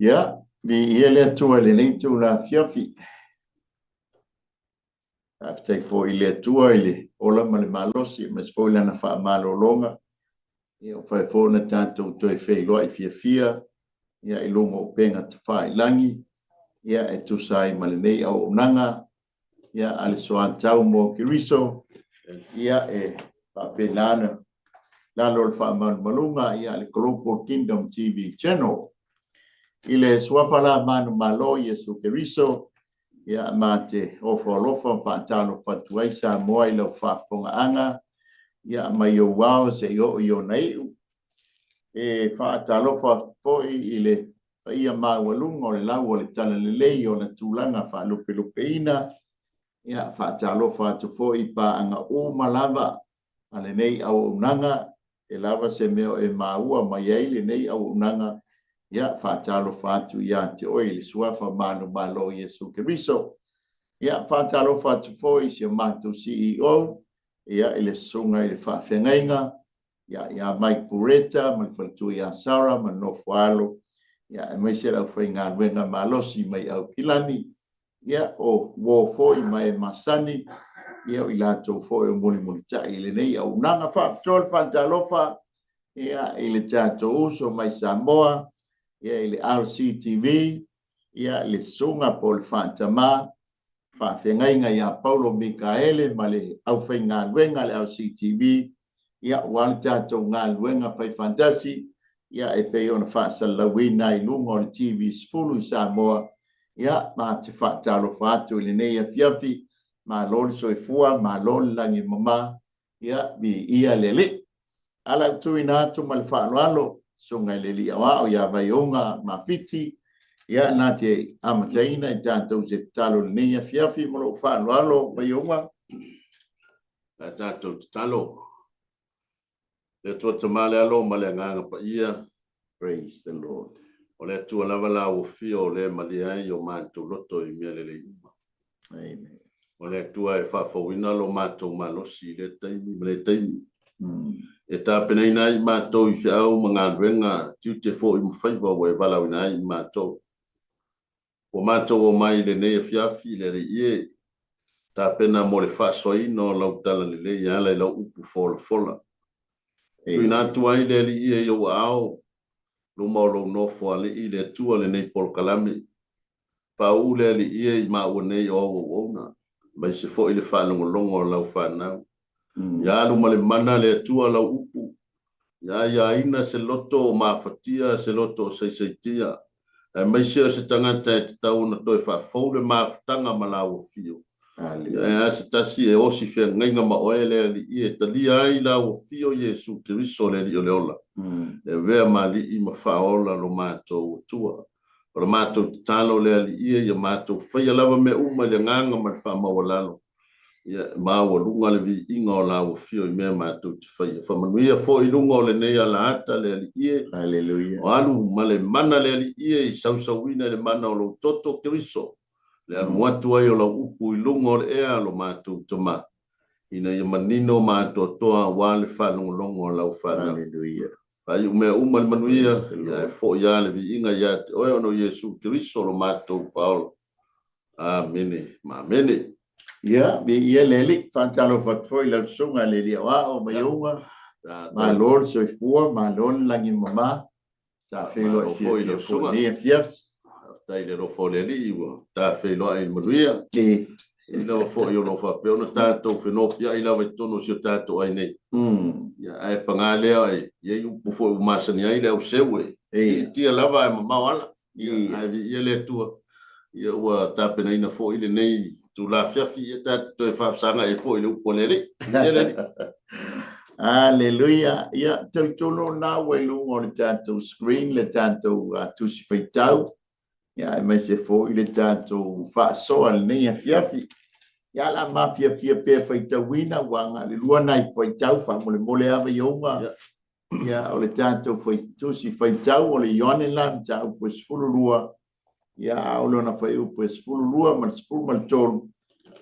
Ia, viia le Atua i lenei itula afiafi. Faafetai foi i le Atua i le ola ma le malosi aemaise foi lana faamalologa. Ia ua mafai foi ona tatou toe feiloai fiafia ia i luga o upega tafailagi ia e tusa ai ma lenei auaunaga ia a le Soatau mo Keriso ia e faapena ona lalo o le faamalumaluga ia a le Global Kingdom TV Channel. I le suafa la manumalo o Iesu Keriso, ia ma te ofo alofa ma faatalofa atu ai Samoa i lau faafofogaaga ia mai ou ao seia oo i ona iu. E faatalofa atu foi i le paia maualuga o le lau o le Talalelei i ona tulaga faalupelupeina. Ia faatalofa atu foi i paaga uma lava a lenei auaunaga, e lava se mea o e maua mai ai lenei auaunaga, ia faatalofa atu ia te oe i le suafa manumalo o Iesu Keriso. Ia faatalofa atu foi i si a matou CEO, ia i le susuga i le faafeagaiga, ia ia Mike Bureta ma le faletua ia Sarah ma le nofo a alo, ia aemaise le aufaigaluega malosi mai Aukilani, ia o uo foi ma e masani, ia o i latou foi o mulimulitai i lenei auaunaga. Faapitoa le faatalofa ia i le tatou uso mai Samoa, ia i le RCTV, ia le susuga po o le faatama faafeagaiga ia Paulo Mikaele ma le aufaigaluega a le RCTV, ia aua le tatou galuega faifaatasi, ia e pei ona faasalalauina i luga o le TV 10 i Samoa. Ia ma te faatalofa atu i lenei afiafi, malo le soifua, malo le lagi e mama, ia viia le Alii. A o lau tuuina atu ma le faaaloalo, Susuga i le Alii Aoao ia Vaiuga Mafiti, ia na te amataina i tatou se tatalo i lenei afiafi ma lou faaaloalo, Vaiuga. La tatou tatalo. Le Atua Tama, le Alo ma le Agaga Paia. Praise the Lord. O le Atua lava la ua fia o le malie ai o matou loto i mea lelei uma. Amen. O le Atua e faafouina lo matou malosi i lea taimi ma lea taimi. E tapenaina ai matou i feau ma galuega, tiute foi ma faiva ua e valaauina ai i matou. Ua matou omai i lenei afiafi i le Alii e, tapena mo le faasoaina o lau talalelei e ala i lau upu folafola. Tuuina atu ai le Alii e i ou aao, luma o lou nofo alii le Atua lenei polokalame. Paauu le Alii e i maua nei o au auauna, aemaise foi le faalogologo o lau fanau. Ia alu ma le mana le Atua lau upu, ia aiaina se loto o mafatia, se loto o saisaitia, aemaise o se tagata e tatau ona toe faafou le mafutaga ma lau afio. Ia e a se tasi e osi feagaiga ma oe le Alii e talia ai lau afio Iesu Keriso le Alii o le ola, e avea ma Alii ma Faaola lo matou Atua. O le matou tatalo le Alii e, ia matou faia lava mea uma i le agaga ma le faamaualalo, ia e maualuga le viiga o lau afio i mea matou te faia. Faamanuia foi i luga o lenei alaata le Alii e. Hallelujah. O alu ma le mana le Alii e i sausauina i le mana o lou toto Keriso, le alu atu ai o lau upu i luga o le ea lo matou Tama, ina ia manino ma atoatoa aua le faalogologo a lau fanau. Hallelujah. Faaiu mea uma i le manuia, ia e foi lava le viiga ia te oe ona o Iesu Keriso lo matou Faaola. Amene ma amene. Ia, viia le Alii. Faatalofa atu foi i lau susuga i le Alii Aoao Vaiuga. Malo le soifua, malo le lagi mama. Ta feiloai fiafia foi i lenei afiafi. Faafetai i le alofa o le Alii ua ta feiloai i le manuia. I lava foi o lo o faapea ona tatou fenopiai lava i totonu o si o tatou ai nei. Ia, ae paga lea e i ai upu foi ua masani ai le au seu e siitia lava ae mamao ala. Ia, ae viia le Atua, ia ua tapenaina foi lenei itula afiafi, ia ta te toe faafesagai ai foi i le upu a le Alii. Viia le Alii. Aleluia. Ia, talitonu lena ua i luga o le tatou screen le tatou tusi faitau, ia, aemaise foi le tatou faasoa i lenei afiafi. Ia, o le a mafiafia pea faitauina, ua agai le lua nai faitau faamolemole lava Iouga. Ia, o le tatou tusi faitau o le Ioane la mataupu e 12, ia, a o lona fuaiupu e 12 ma le 13,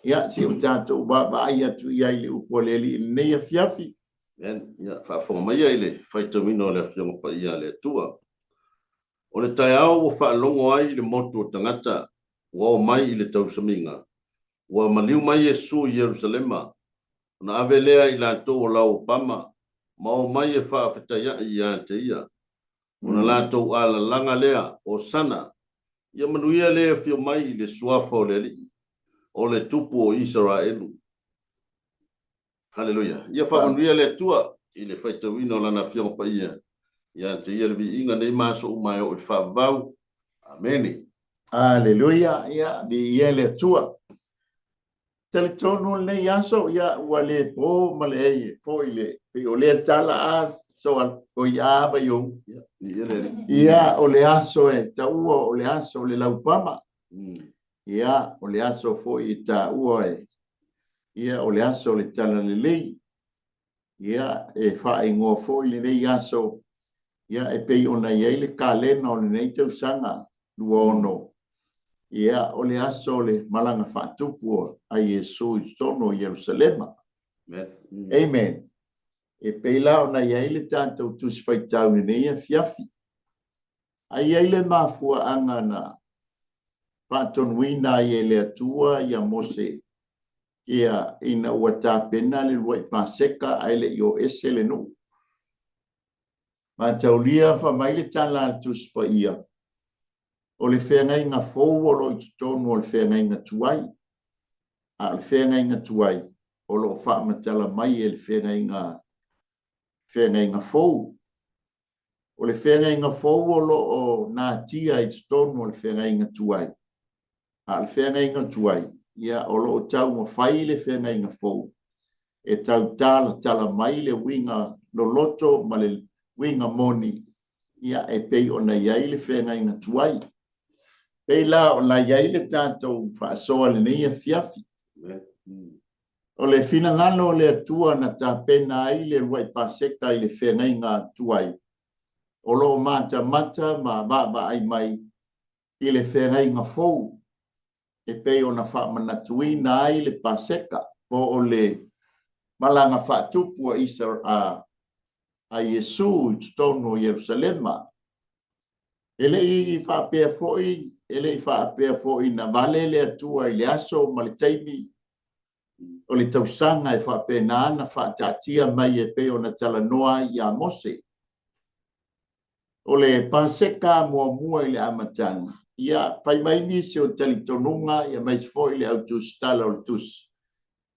ia, se i o tatou vaavaai atu i ai i le upu a le Alii i lenei afiafi. Amen. Ia, faafofoga maia i le faitauina o le Afioga Paia a le Atua. O le taeao ua faalogo ai le motu o tagata ua omai i le tausamiga, ua maliu mai Iesu i Ierusalema, ona ave lea i latou o lauopama ma omai e faafetaiaʻi ia te ia. Ona latou alalaga lea, Hosana! Ia manuia le afio mai i le suafa o le Alii, o le Tupu o Isaraelu. Haleluia! Ia faamanuia le Atua i le faitauina o Lana Afioga Paia ia te Ia le viiga nei ma aso uma e oo i le faavavau. Amene. Haleluia! Ia, viia le Atua. Talitonu lenei aso, ia, ua le po ma le foi le, pei o lea tala a so oi a vai o. Ia, o le aso e taua o le aso o le laupama. Ia, o le aso foi e taua e Ia, o le aso o le Talalelei. Ia, e faaigoa foi lenei aso, ia, e pei ona i ai le kalena o lenei tausaga 26. Ia, o le aso o le malaga faatupu a Iesu i totonu o Ierusalema. Amen. E pei la ona i ai le tatou Tusi Faitau i lenei afiafi. A i ai le mafuaaga na faatonuina ai e le Atua ia Mose, ia, ina ua tapena le uluai Paseka ae le i o ese le nuu. Mataulia fai mai le tala a le Tusi Paia, o le feagaiga fou o lo o i totonu o le feagaiga tuai, a o le feagaiga tuai o lo o faamatala mai e le feagaiga, feagaiga fou. O le feagaiga fou o lo o natia i totonu o le feagaiga tuai, a o le feagaiga tuai, ia, o lo o taumafai le feagaiga fou e tau talatala mai le uiga loloto ma le uiga moni, ia, e pei ona i ai le feagaiga tuai. Pei la ona i ai le tatou faasoa i lenei afiafi. O le finagalo o le Atua na tapena ai le uluai Paseka i le feagaiga tuai, o lo o matamata ma vaavaai mai i le feagaiga fou e pei ona faamanatuina ai le Paseka, po o le malaga faatupu a a Iesu i totonu o Ierusalema. E le i faapea foi, e le i faapea foi na vale le Atua i le aso ma le taimi o le tausaga e faapena ona faataatia mai e pei ona talanoa ai ia Mose. O le Paseka muamua i le amataga, ia, fai mai nisi o talitonuga, ia aemaise foi le au tusitala o le tusi,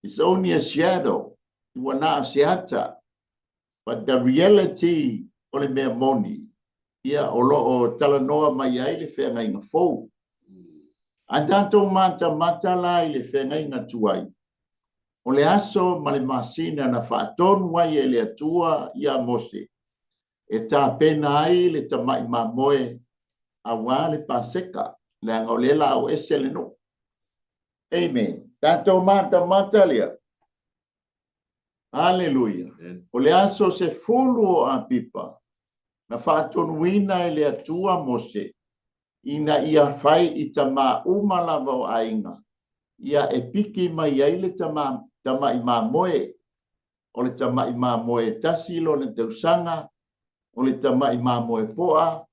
it's only a shadow, ua na o se ata, but the reality o le mea moni, ia, o lo o talanoa mai ai le feagaiga fou. A tatou matamata la i le feagaiga tuai, o le aso ma le masina na faatonu ai e le Atua ia Mose e tapena ai le tamai mamoe aua le Paseka, leaga o lea la o ese le nuu. Amen. Tatou matamata lea. Aleluia. O le aso 10 o Apipa, na faatonuina e le Atua Mose ina ia fai i tamā uma lava o aiga, ia e piki mai ai le tama, tama'i mamoe, o le tama'i mamoe e tasi lona tausaga, o le tama'i mamoe po'a,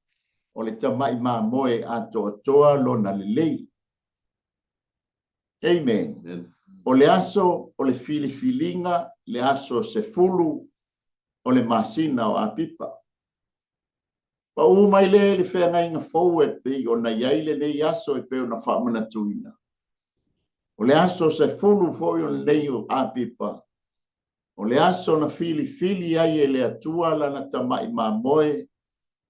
o le tama'i mamoe atoatoa lona lelei. Amen. Amen. O le aso o le filifiliga, le aso 10 o le masina o Apipa. Pau mai lea i le feagaiga fou e pei ona i ai lenei aso e pei ona faamanatuina. O le aso 10 foi o lenei o Apipa, o le aso na filifili ai e le Atua lana tama'i mamoe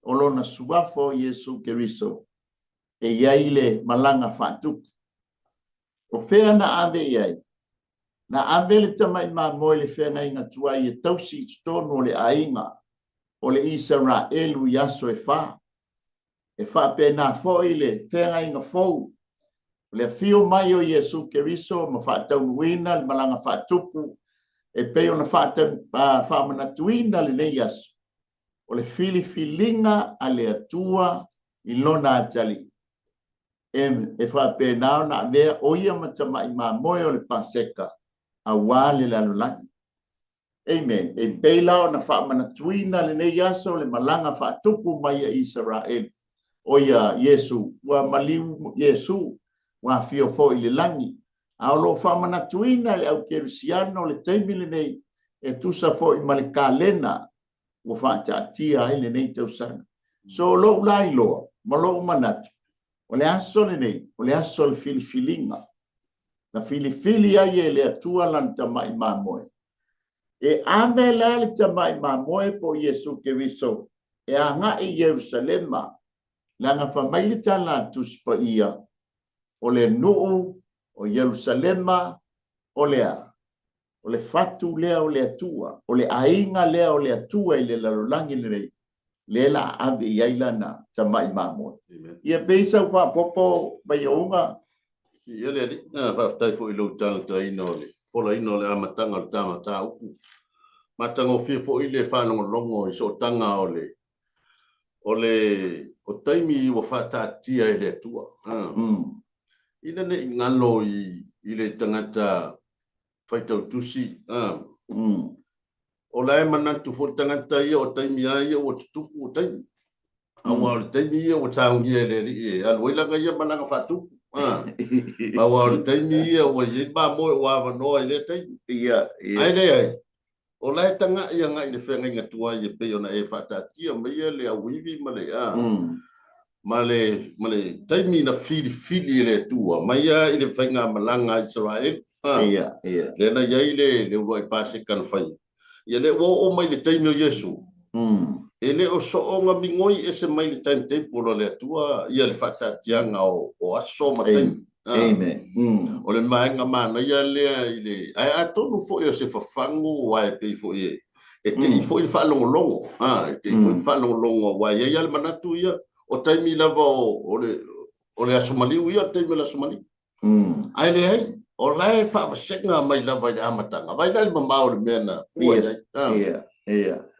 o lona suafa o Iesu Keriso e i ai le malaga faatupu. O fea na ave i ai? Na ave le tama'i mamoe i le feagaiga tuai e tausi i totonu o le aiga o le Isaraelu i aso e fa. E faapena foi le feagaiga fou, o le afio mai o Iesu Keriso ma faataunuuina le malaga faatupu e pei ona faamanatuina lenei aso, o le filifiliga a le Atua i lona atalii e faapena ona avea o ia ma tama'i mamoe o le Paseka aua le lalolagi. Amen. E pei la ona faamanatuina lenei aso le malaga faatupu mai a Isaraelu, o ia Iesu, ua maliu Iesu, ua afio foi i le lagi. A o lo o faamanatuina e le au kerisiano le taimi lenei e tusa foi ma le kalena ua faataatia ai lenei tausaga. So o lou la iloa ma lou manatu, o le aso lenei, o le aso o le filifiliga. Na filifili ai e le Atua lana tamai mamoe. E ave la le tamai mamoe po o Iesu Keriso e agai i Ierusalema, leaga fai mai le tala a le Tusi Paia, o le nuu o Ierusalema o le a? O le fatu lea o le Atua, o le aiga lea o le Atua i le lalolagi lenei, lea la a ave i ai lana tamai mamoe. Ia pei sau faapopo Vaiouga. Ia le Alii, faafetai foi i lou talataina o le folaina o le amataga o le ta mataupu. Matagofie foi le faalogologo i sootaga o le o le o taimi ua faataatia e le Atua. Ina ne i galo i le tagata faitau tusi, o la e manatu foi le tagata ia o taimi lava ia ua tutupu o taimi. Aua o le taimi ia ua saunia e le Alii e alu ai lana ia malaga faatupu. Aua o le taimi ia ua i ai mamoe ua avanoa i lea taimi. Ae leai, o la e tagai agai i le feagaiga tuai e pei ona e faataatia maia le auivi ma le, ma le, ma le taimi na filifili e le Atua mai lava i le faigamalaga a Isaraelu, lea na i ai le, le uluai Paseka na faia. Ia lea ua oo mai i le taimi o Iesu, e le o soonga migoi ese mai le timetable a le Atua ia le faataatiaga o, o aso ma taimi. Amen. O le vaega manaia lea i le, ae atonu foi o se fafagu aua e pei foi e, e tei foi le faalogologo, e tei foi le faalogologo aua e i ai lava le manatu ia, o taimi lava o, o le, o le aso maliu ia, o le taimi o le aso maliu. Ae leai, o la e faavasega mai lava i le amataga, vaai la i le mamao o le mea na fua i ai.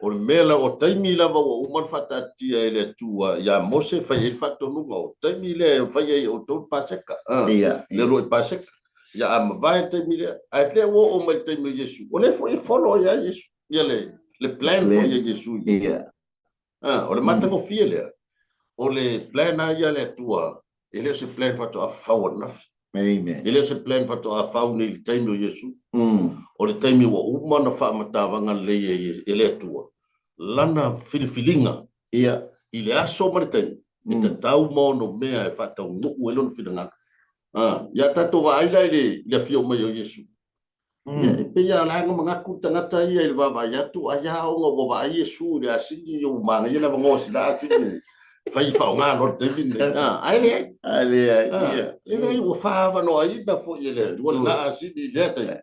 O le mea la, o taimi lava ua uma ona faataatia e le Atua ia Mose e fai ai le faatonuga, o taimi lea e fai ai e outou le Paseka, le uluai Paseka. Ia a mavae le taimi lea, ae lea ua oo mai i le taimi o Iesu, o lea foi e follow ai lava Iesu, ia le plan foi a Iesu ia. O le matagofie lea, o le plan lava ia a le Atua, e le o se plan faatoa fau ananafi. Amen. E le o se plan faatoa fau nei i le taimi o Iesu. O le taimi ua uma ona faamatavaga lelei e le Atua lana filifiliga i le aso ma le taimi e tatau ma ono mea e faataunuu ai lona finagalo. Ia tatou vaai la i le afio mai o Iesu. Ia, e pei lava o la e manatu le tagata ia i le vaavaai atu, ai lava ona ua vaai Iesu i le asini, ua manaia le avanoa o sina asini e fai faaaoga loa le taimi lenei. Ae leai. Ae leai, ia. E leai, ua faaavanoaina foi e le Atua lena asini i lea taimi.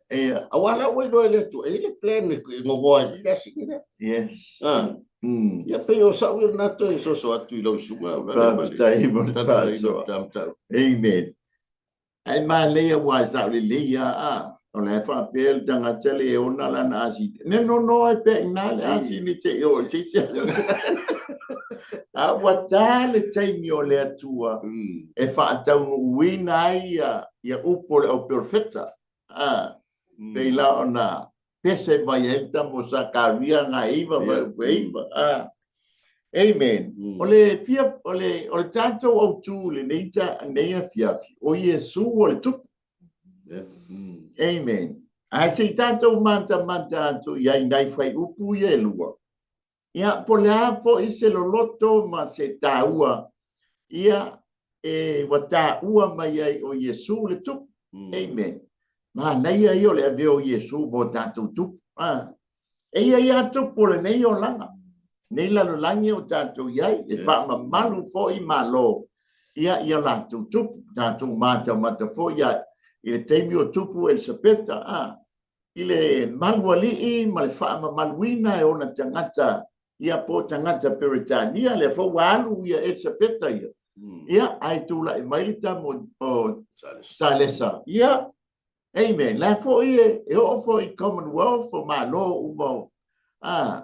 Aua la ua iloa e le Atua, e i ai le plan e gogoa ai i le asini lea. Ia, pei o sau ia lena toe soso atu i lau susuga. Faafetai mo le faasoa. Amen. Ae manaia aua e sao lelei lava a. O la e faapea le tagata le e ona lana asini. Ne nono ai pea i ina le asini te i oo i se isi aso. A ua ta le taimi o le Atua e faataunuuina ai ia upu o le au perofeta. A, pei la ona pese mai ai le tama o Sakaria ga iva ma upu e iva. Amen. O le fia, o le, o le tatou autu i lenei, ta, lenei afiafi, o Iesu o le tupu. Amen. Ae se i tatou matamata atu i ai nai fuaiupu ia e lua. Ia, po o le a foi se loloto ma se taua, ia, e ua taua mai ai o Iesu le tupu. Amen. Manaia ia o le avea o Iesu mo tatou tupu. E ia ia tupu o lenei olaga, nei lalolagi o tatou i ai, e faamamalu foi Malo ia ia latou tupu. Tatou matamata foi ia i le taimi o tupu Elisapeta, i le malualii ma le faamamaluina e ona tagata ia po o tagata Peretania, lea foi ua alu ia Elisapeta ia. Ia, ae tulai mai le tama o Salesa. Ia, amen. La foi e oo foi i Commonwealth, o Malo uma o,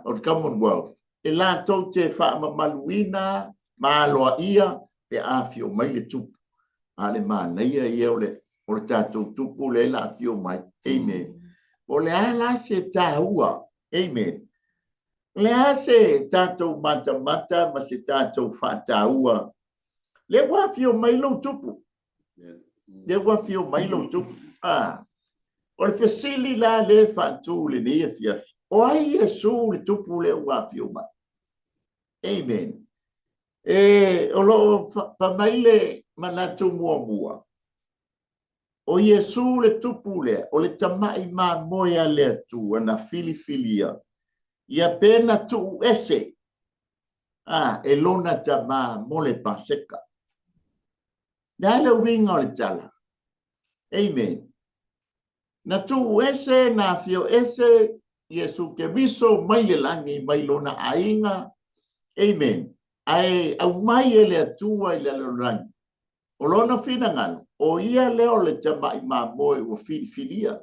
o le Commonwealth, e latou te faamamaluina ma aloaia pe a afio mai le tupu. A le manaia ia o le, o le tatou tupu lea la afio mai. Amen. O le a la se taua Amen. O le a se tatou matamata ma se tatou faataua? Lea ua afio mai lou tupu. Lea ua afio mai lou tupu. Ah. O le fesili la lea e faatu i lenei afiafi, o ai Iesu le tupu lea ua afio mai? Amen. E, o lo o fai mai le manatu muamua, o Iesu le tupu lea, o le tama'i mamoe a le Atua na filifilia ia pe na tuu ese a, e lona Tamā mo le Paseka. Le a le uiga o le tala? Amen. Na tuu ese, na afio ese Iesu Keriso mai le lagi, mai lona aiga. Amen. Ae aumai e le Atua i le lalolagi. O lona finagalo, o ia lea o le tama'i mamoe ua filifilia.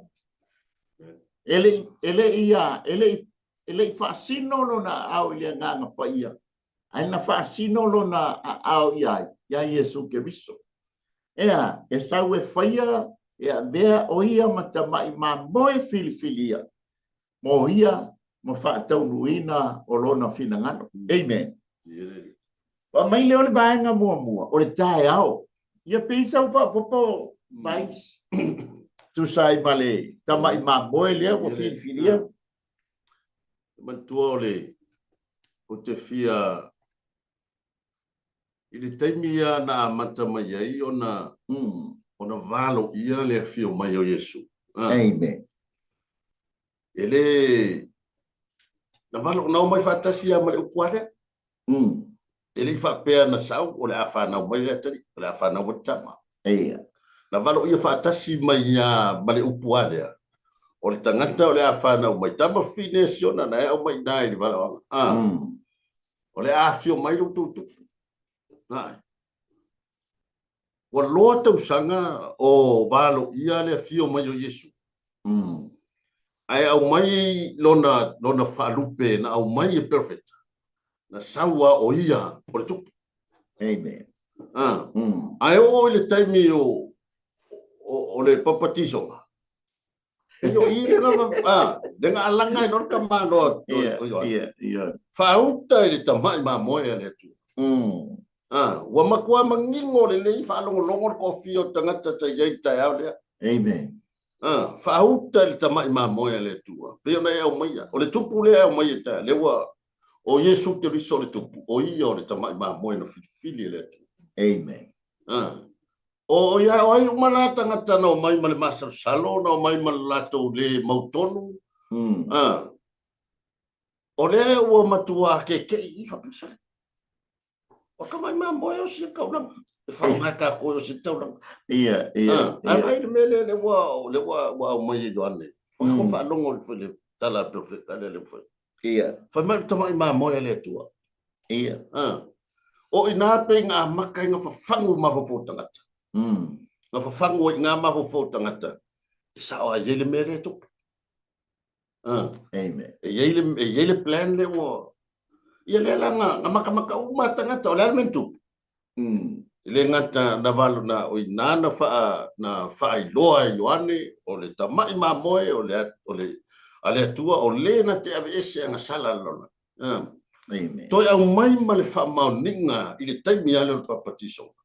E le e le ia e le e le i faasino lona aao i le agaga paia, ae na faasino lona aao ia ai, ia Iesu Keriso. Ea, e sau e faia, e avea o ia ma tama'i mamoe filifilia mo ia ma faataunuuina o lona finagalo. Amen. Fa mai lea o le vaega muamua, o le taeao. Ia pei sau faaopoopo mais tusa ai ma le tama'i mamoe lea ua filifilia. Manatua o le ou te fia i le taimi ia na amata mai ai ona ona valoia le afio mai o Iesu. Amen. E le na valo na omai faatasi lava ma le upu a lea. E le i faapea na sau o le a fanau mai le atalii, o le a fanau mai le tama. Ia. Na valoia faatasi mai lava ma le upu a lea. O le tagata o le a fanau mai, tama fine Siona na e aumai i ina i le valaoaga. O le a afio mai lo outou tupu. Ai. Ua loa tausaga o valoia le afio mai o Iesu. Ae aumai lona, lona faalupe na aumai e perofeta, na sau a o ia o le tupu. Amen. Ah. Ae oo i le taimi o, o, o le papatisoga, O i le le ga alaga ai loa le tamaloa o Ioane. Faauta i le tama'i mamoe a le Atua. Ua matua manino lelei faalogologo le toafia o tagata sa i ai i le taeao lea. Amen. Faauta i le tama'i mamoe a le Atua. Pei ona e aumaia. O le tupu lea e aumai e taeao, lea ua o Iesu Keriso le tupu, o ia o le tama'i mamoe na filifili e le Atua. Amen. O ia o ai uma la tagata na omai ma le masalosalo, na omai ma le latou le mautonu. O lea ua matua keke'i i faapea sole. Ua tamai mamoe o sia taulaga. E faaaoga e tatou o sia taulaga. Ia, ia. Ae vaai le mea lea, lea ua, lea ua, ua aumai e Ioane. Whakako whaalongo le tala a perofeta lea le whai. Ia. Whai mai tamai mamoe a le Atua. Ia. O ina pe ngā maka i ngā whawhangu mafaufau tangata. Ngā whawhangu i ngā mafaufau tangata. E sao ai le mea le tupu. Amen. E iai le, e iai le plan le ua... Ia lea la ngā, ngā makamaka uma tangata o le a le mea na tupu. E le gata na valo na o ina na whaa, na whaailoa e Ioane o le tama'i mamoe o le, o le, a le Atua o le na te aveese agasala le lalolagi. Amen. Toe aumai ma le faamaoniga i le taimi lava lea o le papatisoga.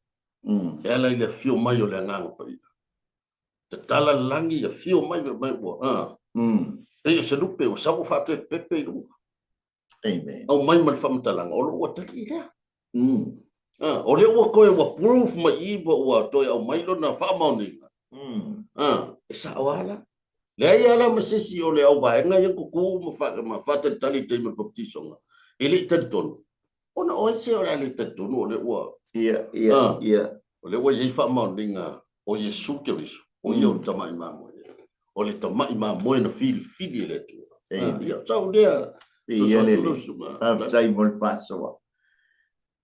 E ala i le afio mai o le Agaga Paia. Tatala le lagi, afio mai, mai ua, pei o se lupe ua sau ua faapepepepe i luga. Amen. Aumai ma le faamatalaga, o lou atalii lea. O lea ua toe ua proof mai i ua, ua toe aumai lona faamaoniga. E sao lava la. Leai lava la ma se isi o le auvaega ia tutu ma, fa, ma faatalitali i taimi o le baptisoga. E le i talitonu. Ona o ai se o le a le talitonu o lea ua... Ia, ia, ia. O lea ua i ai faamaoniga o Iesu Keriso, o ia o le tama'i mamoe. O le tama'i mamoe na filifili e le Atua. Ia, sau lea. Ia le Faafetai mo le faasoa.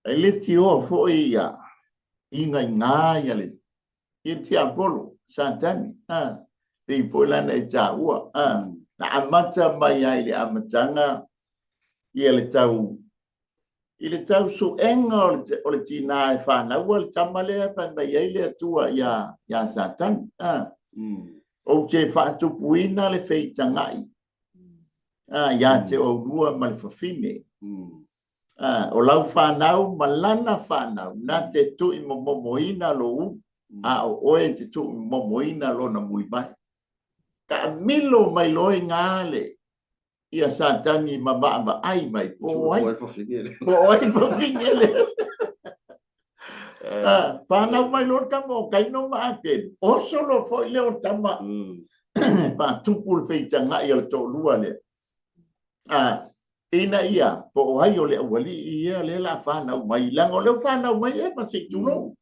E le tioa foi ia igaiga ia le ia tiapolo, Satani, a, pei foi la na e taua, a, na amata mai ai i le amataga ia le tau i le tau suega o le, o le tinā e fanaua le tama lea fai mai ai le Atua ia, ia Satani. A. Ou te faatupuina le feitaga'i. Ia te oulua ma le fafine. O lau fanau ma lana fanau, na te tuuimomomoina lou ulu, a o oe e te tuuimomomoina lona mulivae. Taamilo mai loa i ina le ia Satani ma vaavaai mai, po o ai po o ai fafine lea. Fanau mai loa le tama o Kaino ma Apelu, oso loa foi lea o tama faatupu le feitagai a le toalua lea. Ina ia, po o ai o le aualii ia lea la fanau mai, leaga o lea ua fanau mai Eva se i tulou.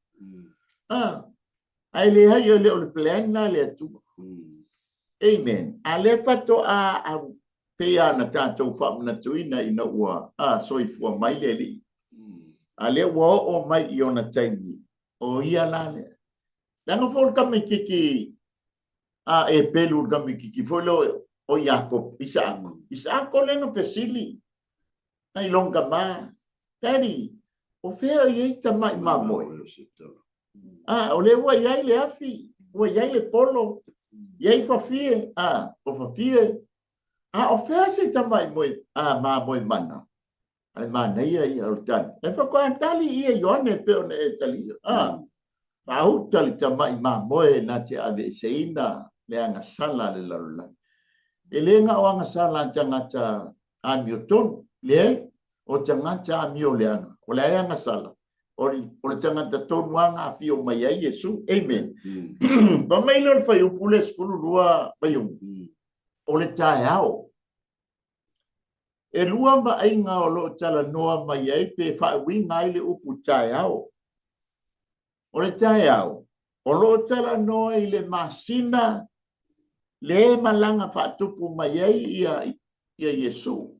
Ae leai, e le o le plan lena a le Atua. Amen. A lea faatoa au, pei lava ona tatou faamanatuina ina ua soifua mai le Alii. A lea ua oo mai i ona taimi, o ia la lea. Leaga foi o le tamaitiiti a Epelu, le tamaitiiti foi lea o Iakopo, Isaako. Isaako lea na fesili ai lona tama, Daddy, o fea o i ai tamai mamoe? A, o lea ua i ai le afi, ua i ai le polo, i ai fafie, a, o fafie. A o fea se tamai moe, a, mamoe mana? A le manaia ia o le tali. E faatoa tali ia Ioane e pei ona e talia. A, faauta le tamai mamoe na te aveeseina le agasala a le lalolagi. E le na o agasala a tagata amiotonu, leai, o tagata amioleaga, o le a e agasala? O le tagata tonu lava na afio mai ai Iesu. Amen. Fai mai lea o le fuaiupu lea 12 Vaiumu, o le taeao. E lua vaaiga o lo o talanoa mai ai pe faauiga ai le upu taeao. O le taeao, o lo o talanoa i le masina le malaga faatupu mai ai ia Iesu.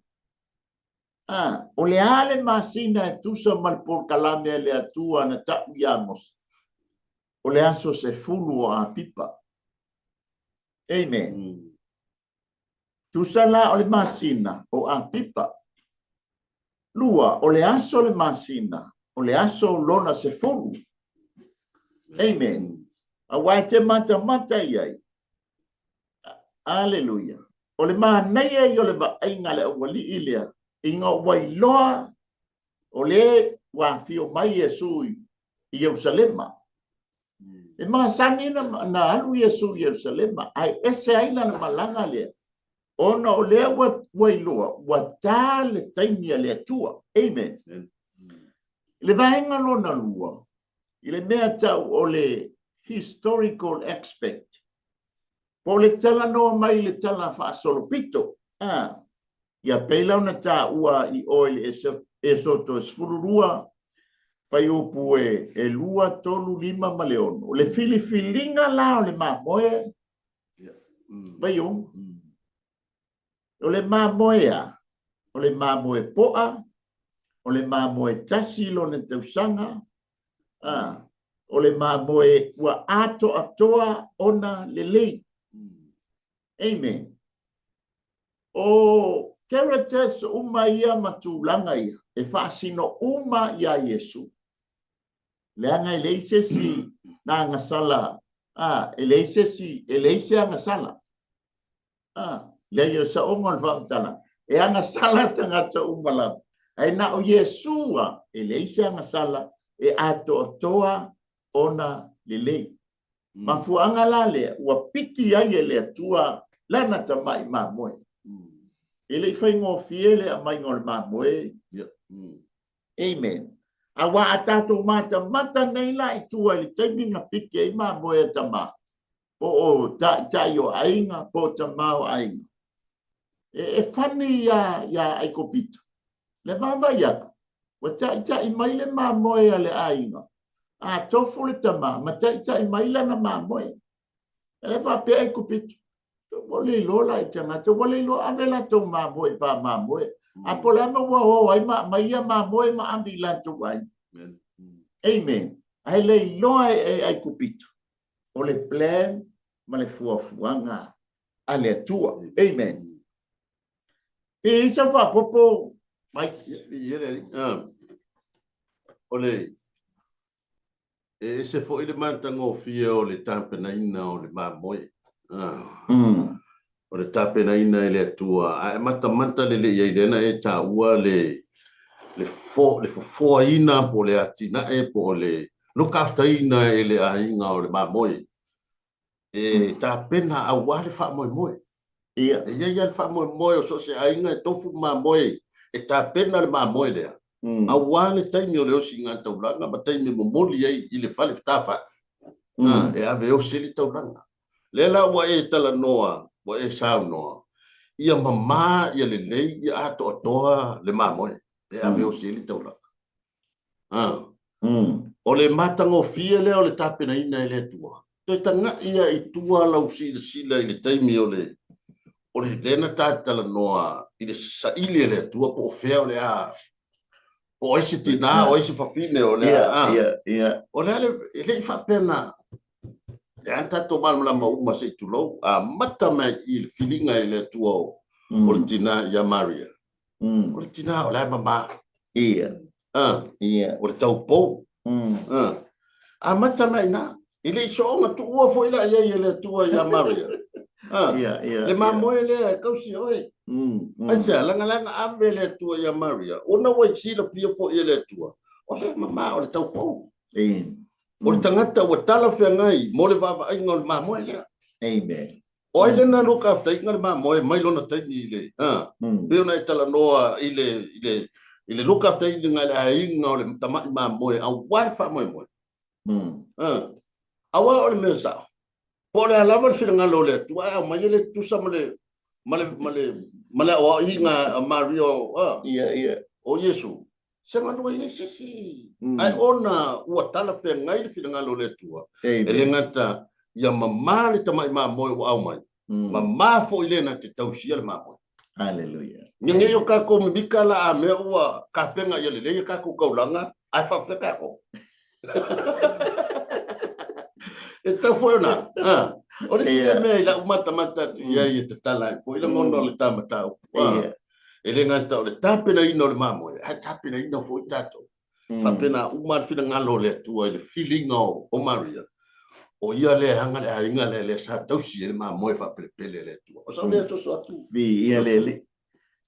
O le a le masina e tusa ma le polokalame a le Atua na tau ia Mose? O le aso 10 o Apipa. Amen. Tusa la o le masina o Apipa. Lua, o le aso le masina, o le aso lona 10. Amen. Aua e te matamata i ai. Aleluia. O le manaia ia o le vaaiga a le aualii lea, ina ua iloa o le ua afio mai Iesu i Ierusalema. E masani na alu Iesu i Ierusalema, ae ese ai lana malaga lea, ona o lea ua iloa, ua ta le taimi a le Atua. Amen. I le vaega lona lua, i le mea tau o le historical aspect, po o le talanoa mai i le tala faasolopito, ia pei la ona taua i o i le Esoto 12, fuaiupu e 2, 3, 5 ma le 6. O le filifiliga la o le mamoe, Vaiumu. O le mamoe a, o le mamoe poa, o le mamoe tasi lona tausaga, o le mamoe ua atoatoa ona lelei. Amen. O characters uma ia ma tulaga ia, e faasino uma iā Iesu. Leaga e leai se isi na agasala, e leai se isi, e leai se agasala. Leai, o le saoga o le faamatalaga, e agasala tagata uma lava. Ae na o Iesu lava, e leai se agasala e atoatoa ona lelei. Mafuaaga la lea ua piki ai e le Atua lana tamai mamoe. E le i faigofie le aumaiga o le mamoe. Amen. Aua a tatou matamata nei la i tua i le taimi na piki ai mamoe a tama, po o taitai o aiga, po o tama o aiga, e funny iā Aikopita. Le vaavaai atu, ua taitai mai le mamoe a le aiga, a tofu le tama ma taitai mai lana mamoe. E le faapea Aikopita, ua le iloa la i tagata, ua le iloa ave latou mamoe i pa mamoe. A po o le a mea ua o ai ma aumai ia mamoe ma ave i latou aiga. Amen. Ae le iloa e Aikopita, o le plan ma le fuafuaga a le Atua. Amen. E i ai sau faaopoopo, Mike? Ia, le alii. O le, e ese foi le matagofie o le tapenaina o le mamoe. O le tapenaina e le Atua, a e matamata lelei i ai lea na e taua le le fo, le fofoaina po o le atinae po o le look-after-ina e le aiga o le mamoe e tapena aua le faamoemoe. Ia. E i ai lava le faamoemoe o so o se aiga e tofu le mamoe, e tapena le mamoe lea aua le taimi o le osiga taulaga ma taimi e momoli ai i le fale tafai, e ave e osi ai le taulaga. Lea la ua e talanoa, ua e saunoa, ia mama, ia lelei, ia atoatoa le mamoe e ave osi ai le taulaga. O le matagofie lea o le tapenaina e le Atua. Toe tagai lava i tua lau silasila i le taimi o le o le lea na ta talanoa i le saili e le Atua po o fea o le a po o ai se tinā, o ai se fafine o le a. O le a le, e le i faapea na lea na tatou malamalama uma se i tulou, amata mai i le filiga e le Atua o le tinā ia Maria. O le tinā o la e mama. Ia. O le taupou. Amata mai ina. E le i soona tuua foi la i ai e le Atua ia Maria. Ia. Le mamoe lea e kausi oe. Aisea, leaga ave le Atua ia Maria, ona ua i silafia foi e le Atua, o le mama o le taupou. O le tagata ua talafeagai mo le vaavaaiga o le mamoe lea. Amen. O ai lena look-after-ina le mamoe mai lona taimi i le, pei ona e talanoa i le, i le, i le look-after-ina i le aiga o le tamai mamoe aua le faamoemoe. Aua o le mea sao, po o le a lava le finagalo o le Atua, ae aumai e le tutusa ma le, ma le, ma le, ma le aoaiga a Maria o, Ia. o Iesu. Se galue i ai se isi. Ae ona ua talafeagai le finagalo o le Atua, Amen. e le gata ia mama le tamai mamoe ua aumai, mama foi le na te tausia le mamoe. Hallelujah. Ina nei o tatou mimika la a mea ua kapena ia lelei a tatou taulaga, ae faafefea tatou. E tatau foi ona, o le isi mea i lau matamata atu i ai e tatala ai foi lagona o le ta mataupu. E le gata o le tapenaina o le mamoe, ae tapenaina foi tatou. Faapena uma le finagalo o le Atua i le filiga o Maria, o ia lea e aga le aiga lea, lea sa tausi ai le mamoe faapelepele a le Atua. O sau lea soso atu. Viia le Alii.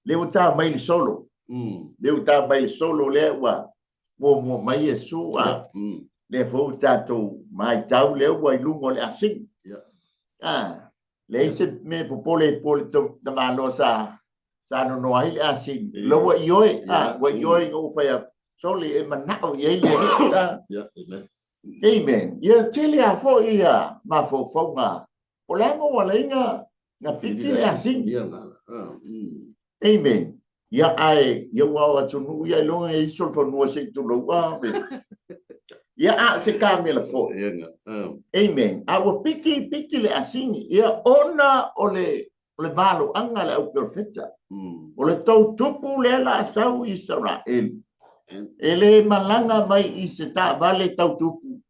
Lea ua ta mai le solo. Lea ua ta mai le solo lea ua muamua mai Iesu a. Lea foi ua tatou matau lea ua i luga o le asini. Leai se mea popole po le tamaloa sa sa nonoa ai le asini. La ua ioe, ua ioe ina ua fai atu. Sole e manao i ai le Alii. Amen. Amen. Ia tele a foi ia mafaufauga. O le a maua ai na piki le asini. Amen. Ia ae, ia ua o atunuu ia iloga e iso le fanua se i tulou a me. Ia a se kamela foi. Amen. A ua piki piki le asini. Ia ona o le o le valoaga le au perofeta. O le tou tupu lea la a sau i Isaraelu. E le malaga mai i se taavale tau tupu,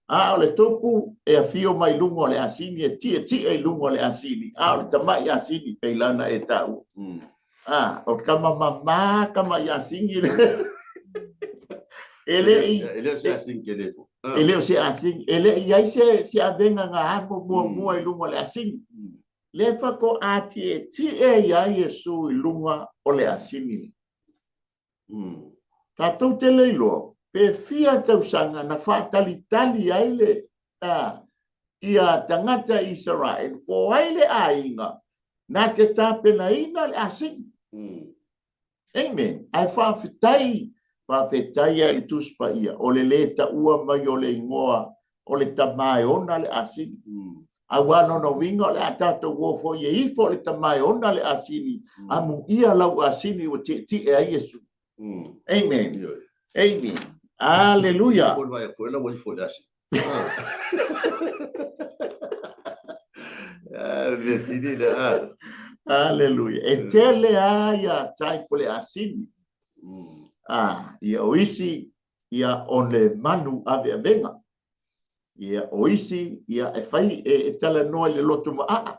a o le tupu e afio mai luga o le asini, e tietie i luga o le asini, a o le tamai asini pei lana e taua. A, o tama mama tamai asini le. E le i, E le o se asini tele foi. E le o se asini, e le i ai se, se avega na amo muamua i luga o le asini. Lea faatoa tietie ia Iesu i luga o le asini. Tatou te le iloa pe fia tausaga na faatalitali ai le ia tagata Isaraelu po o ai le aiga na te tapenaina le asini. Amen. Ae faafetai, faafetai lava i le Tusi Paia o le lē taua mai o le igoa o le tama e ona le asini. Aua lona uiga o le a tatou o foi e ifo le tama e ona le asini, amuia lau asini ua tietie ai Iesu. Amen. Amen. Aleluia. Ko le vai atu ela ua ifo i le asini. Mea sili lea. Aleluia. E tele lava ia type o le asini. Ia o isi ia o le manu aveavega. Ia o isi ia e fai e talanoa i le loto maaa.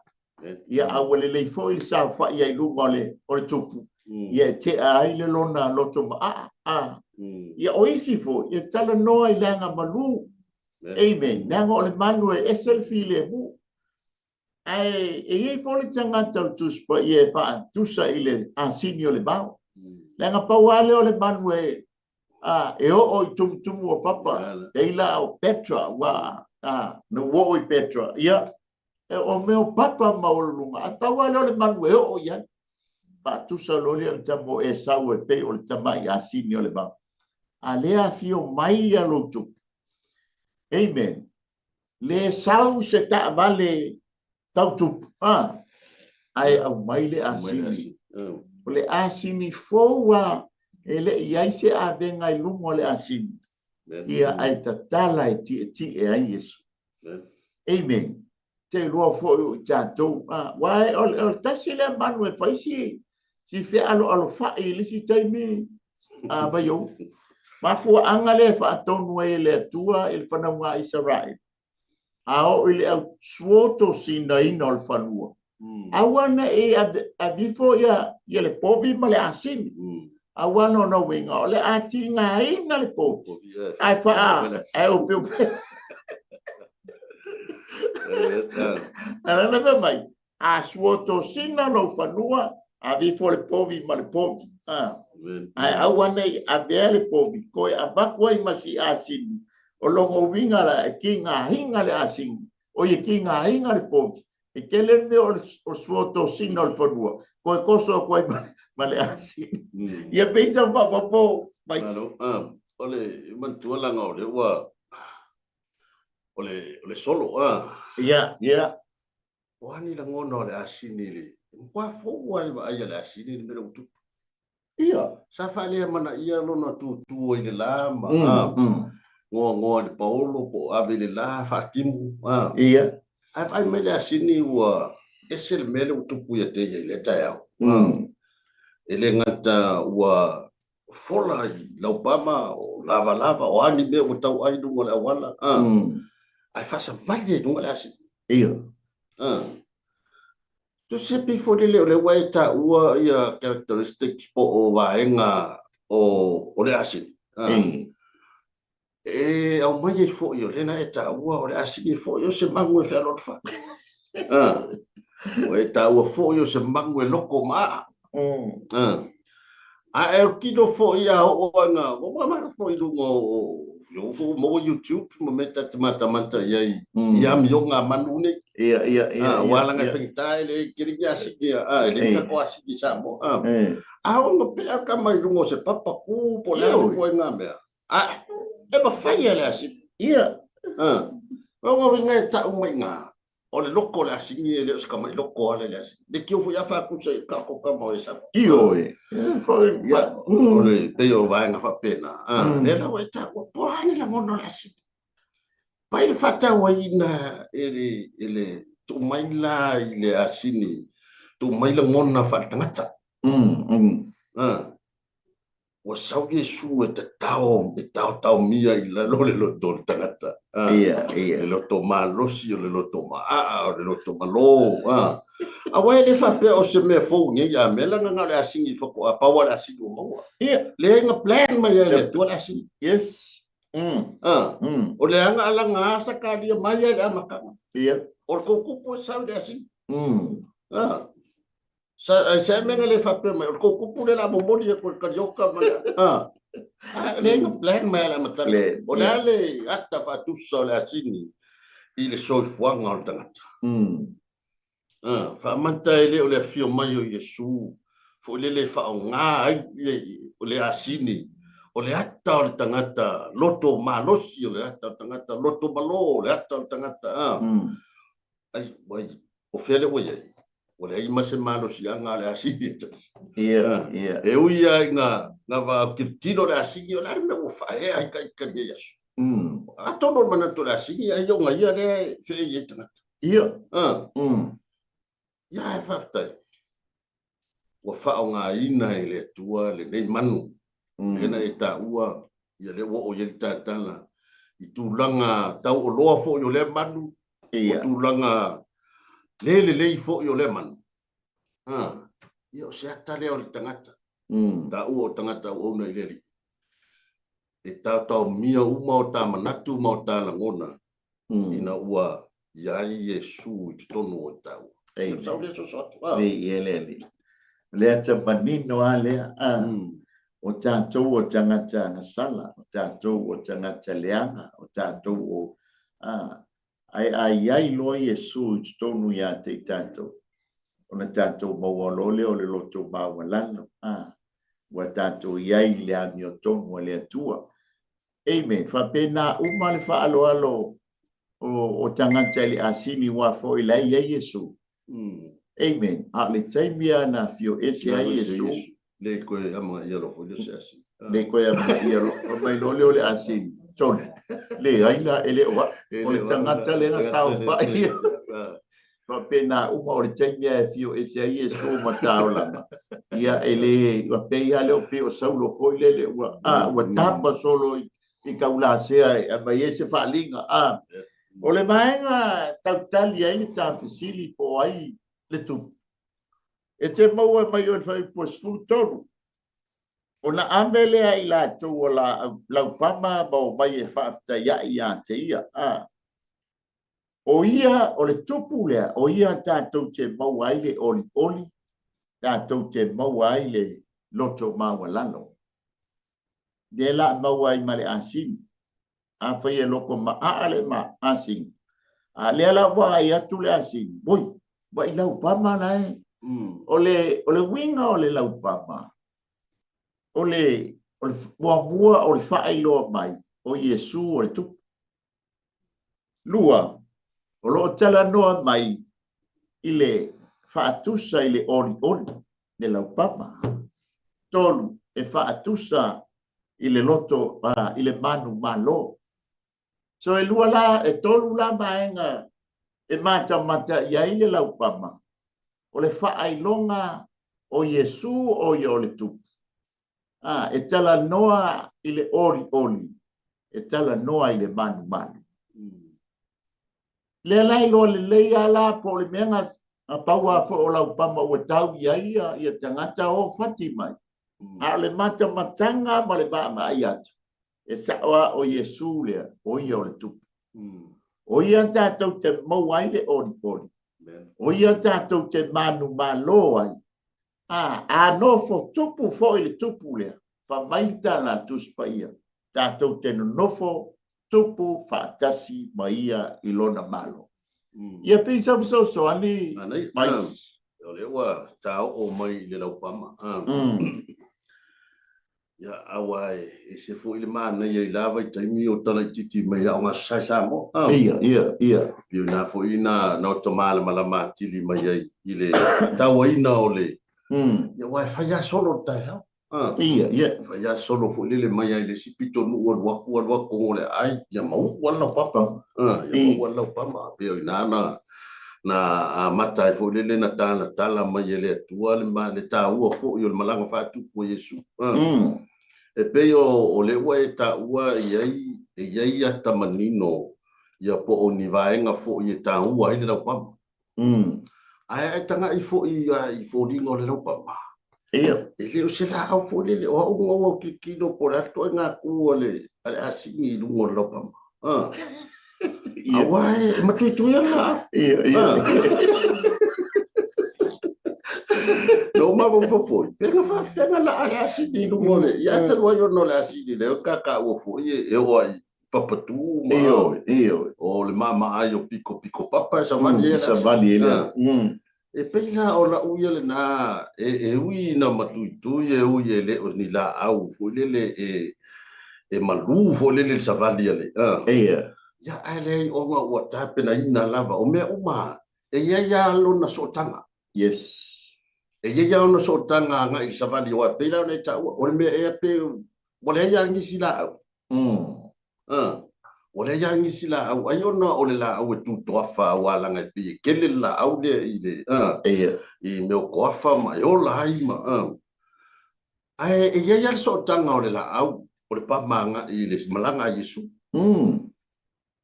Ia a ua lelei foi le saofai ai i luga o le tupu. Ia e tea ai le lona loto maaa. Ia o isi foi e talanoa i le agamalu. Amen. Leaga o le manu e ese le filemu. Ae e i ai foi le tagata o le Tusi Paia e faatusa i le asini o le vao. Leaga pau lava lea o le manu e a, e oo i tumutumu o papa, e i la o Petra, ua, a, na ua oo i Petra, ia, e o mea o papa maualuluga, ae pau lava lea o le manu e oo i ai. Faatusa loa lea o le tama o Esau e pei o le tamai asini o le vao. A lea afio mai ia lou tupu. Amen. Le sau se taavale tau tupu, a, ae aumai le asini. O le asini fou a, e le i ai se avega i luga o le asini. Ia, ae tatala e tietie ai Iesu. Amen. Te iloa foi o i tatou, a, aua o le tasi lea manu e fai si, si fealoalofai i le isi taimi, a Vaiou. Mafuaaga lea e faatonu ai e le Atua i le fanauga a Isaraelu, a oo i le au suotosinaina o le fanua, aua ne i aveifo ia le povi ma le asini. Aua lona uiga o le a tigaina le povi, ae faa, ae opeope. A lana fai mai, A suotosina lou fanua, ave ifo le povi ma le povi. A, ae aua ne i avea le povi, koe avatu ai ma si asini. O lona uiga la, e tigaina le asini, oi e tigaina le povi. E tele le mea o le suotosina o le fanua, koe toso atu ai ma le asini. Ia pei sa faaopoopo mai. Malo. O le manatua laga o lea ua, o le solo. Ia, ia. O a ni lagona o le asini i le matua fou lava i le vaai a le asini i le mea lea ua tupu. Ia. Sa faaleamanaia lona tutu ai i le la ma goagoa i le paolo po o ave i le la faatimu. Ia. Ae vaai mai le asini ua ese le mea lea ua tupu ia te ia i lea taeao. E le gata ua fola i laupama o lavalava o a ni mea ua tauai i luga o le auala, ae faasavali ai i luga le asini. Ia. Tusi e pei foi lele o lea ua e taua ia characteristics po o vaega o le asini. E aumai ai foi o lea na e taua o le asini foi o se magu e fealoalofa. Ua e taua foi o se magu e loko ma aa. A e autilo foi a oo ina, ua maua foi i luga o, ua foi maua YouTube ma mea ta te matamata i ai i amioga a manu nei. Ia, ia, ia. Aua laga e faigata e leai tele ni asini, e leai ni tatou asini i Samoa. A oo ina pea le tama i luga o se papa ku po o le a le ituaiga mea, a e mafai e le asini. Ia. O lona uiga e tau mai i ina, o le loko o le asini e le o se tama'i loko ale le asini. Le tio foi a faatusa i tatou tama o Esau. Ioe. Ia, o le pei o vaega faapena. Lea la ua e taua, po o a ni lagona o le asini. Pai le faatauaina e le, e le tuu mai la i le asini, tuu mai lagona faaletagata. Ua sau Iesu e tatao, e taotaomia i lalo le loto o le tagata. Ia, ia. Le loto malosi, o le loto maaa, o le loto malo. Aua e le faapea o se mea fou nei a mea laga na o le asini faatoa pau lava le asini ua maua. Ia. Leai na plan mai e le Atua le asini. Yes. O le aga alaga a Sakaria mai lava i le amataga. Ia. O le tou kupu e sau i le asini. Sa, ai se mea na le faapea mai, o le tou kupu lea o le a momoli atu e le Kalioka ma le, a, a, leai na plan mai a le amataga. Le, O le a le ata faatusa o le asini i le soifuaga o le tagata. A, faamata e le o le afio mai o Iesu, foi lele e faaaoga ai le, le asini, o le ata o le tagata loto malosi, o le ata o le tagata loto malo, o le ata o le tagata, a. Ai, ai, o fea lea ua i ai? Ua leai ma se malosiaga a le asini e tasi. Ia, ia. E ui lava ina na vaatilotilo le asini, o le a le mea ua faaea ai ta ita i lenei aso? Atonu o le manatu o le asini, ai ona ia lea e feei ai tagata. Ia. Ia, ae faafetai. Ua faaaogaina e le Atua lenei manu, lea na e taua, ia lea ua oo i ai le tatala i tulaga tauoloa foi o lea manu, o tulaga le lelei foi o lea manu. Ia o se ata lea o le tagata, taua o tagata auauna i le Alii. E taotaomia uma o ta manatu ma o ta lagona ina ua i ai Iesu i totonu o i tāua. Amen. Sau lea soso atu. Ah. Viia le Alii. O lea ta manino a lea. Ah. O tātou o tagata agasala, o tātou o tagata leaga, o tātou o... Ah, ae a i ai loa Iesu i totonu iā te i tātou, ona tātou maua loa lea o le loto maualalo. Ah, ua tātou i ai i le amiotonu a le Atua. Amen. Faapena uma le faaaloalo o tagata i le asini aua foi la e i ai Iesu. Amen. A o le taimi lava na afio ese ai Iesu. Le koe amanaia loa foi lea o se asini. Le koe amanaia loa. Fai mai loa lea o le asini. Sole, leai la, e le o au. O le tagata lea na saofai. Faapena uma o le taimi lava e afio ese ai Iesu ma taolaga. Ia, e le, ua pei lava lea o pei o Saulo foi lele ua, a, ua tapa solo i taulasea e aumai ai se faaaliga. A, o le vaega e tautali ai le ta fesili po o ai le tupu, e te maua mai oe i le fuaiupu e 13, ona ave lea i latou o laau laupama ma omai e faafetaiaʻi iā te ia. A, o ia, o le tupu lea, o ia tatou te maua ai le olioli, tatou te maua ai le loto maualalo. Lea la a maua ai ma le asini. Afai e loko maaa le asini, a lea la ua vaai atu le asini, oi, vaai laupama la e. O le, o le uiga o le laupama, o le, o le muamua o le faailoa mai o Iesu o le tupu. Lua, o lo o talanoa mai i le faatusa i le olioli, le laupama. Tolu, e faatusa i le loto, i le manumalo. So e lua la, e tolu la vaega e matamata i ai le laupama, o le faailoga o Iesu o ia o le tupu. A, e talanoa i le olioli, e talanoa i le manumanu. Lea la iloa lelei lava la po o le mea na pau lava foi o Laupama ua tau i ai ia tagata o fati mai. A o le matamataga ma le vaavaai atu, e sao lava o Iesu lea, o ia o le tupu. O ia tatou te maua ai le olioli. O ia tatou te manumalo ai. A, a nofo tupu foi le tupu lea, fai mai le tala a le Tusi Paia, tatou te nonofo tupu faatasi ma ia i lona Malo. Ia pei sau fesoasoani, Mais. O lea ua taoo mai i le laupama. Ia, aua e ese foi le manaia i la vaitaimi o talaitiiti mai Aoga Aso Sa i Samoa. Ia, ia, ia. Pei o i ina foi na ota malamalama atili mai ai i le tauaina o le... Ia, aua e fai lava solo le taeao. Ia, ia. Fai lava solo foi lele mai lava i le isi pitonuu alu atu, alu atu o le aai, ia mauu lava le laupapa. Ia mauu lava le laupama. Pei o i ina na na amata ai foi lele na talatala mai e le Atua le, le taua foi o le malaga faatupu a Iesu. E pei o lea ua e taua e i ai, e i ai ata manino ia po o ni vaega foi e taua ai le laupama. Ae a e taga'i foi i foliga o le laupama, e le o se laau foi lele, o au na ou autilotilo po o le a le ituaiga tu a le asini i luga o le laupama. Aua e matuitui ana laau. Na ou mafaufau foi, pe na faafefea na laa le asini i luga o le... Ia ae talu ai ona o le asini lea o tataua foi e oo ai papatu ma Ioe, ioe. o le maamaai o piko piko papa e savali ai le Savali ai le E pei la o lau ia lena e ui ina matuitui e ui e le o ni laau foi lele e malu foi lele le savali a le Ia. Ia ae leai ona ua tapenaina lava o mea uma e i ai lava lona sootaga. Yes. E i ai lava ona sootaga agai i le savali aua e pei la ona e taua o le mea ea pe ua leai lava nisi laau. Ua leai lava nisi laau, ai ona o le laau e tu toafa aua leaga e pei e kele le laau lea i le i mea o toafa ma e ola ai ma ae e i ai lava le sootaga o le laau o le pama agai i le malaga a Iesu.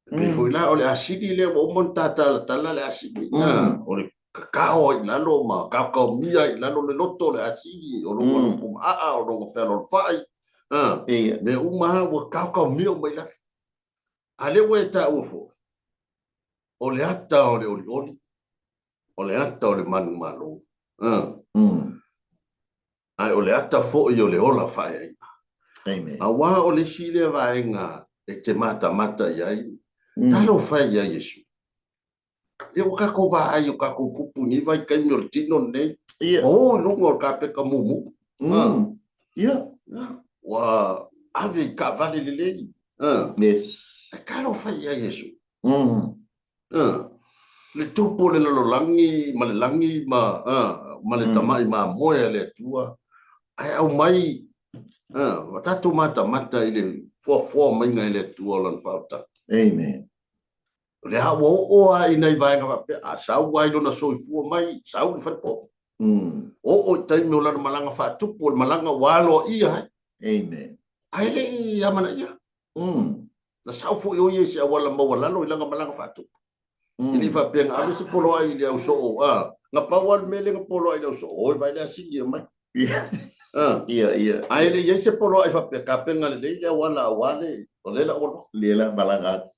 E pei foi la o le asini lea ua uma ona ta talatala le asini, o le kakao ai i lalo ma kaokaomia ai i lalo le loto o le asini, o lona loto maaa, o lona fealoalofai, mea uma lava ua kaokaomia uma i lalo. A lea ua e taua foi, O le ata o le olioli, o le ata o le manumalo. Ae o le ata foi o le ola faaeaina. Amen. Aua o le isi lea vaega e te matamata i ai, talofa e ia Iesu. Ia ua tatou vaai i o tatou tupu i nei vaitaimi o le tino lenei, ua o i luga o le kapeta mumu. Ua ave i taavale lelei. Ae talofa e ia Iesu. Le tupu o le lalolagi ma le lagi ma, ma le tamai mamoe a le Atua, ae aumai, ua tatou matamata i le foafoa maiga e le Atua o Lana faautaga. Amen. O lea ua oo lava i nai vaega faapea, a sau lava i lona soifua mai, sau i le falepovi. Oo i taimi o lana malaga faatupu, o le malaga ua aloaia ai. Amen. Ae le i amanaia. Na sau foi o ia i se auala maualalo i lana malaga faatupu. E le i faapea na ave se poloai i le au soo, a, na pau lava le mea lea na poloai i le au soo, oi vaai le asini e aumai. Ia, ia. Ae le i ai se poloai faapea, tapena lelei le auala aua le, o lea la ua loa. Lea la malaga atu.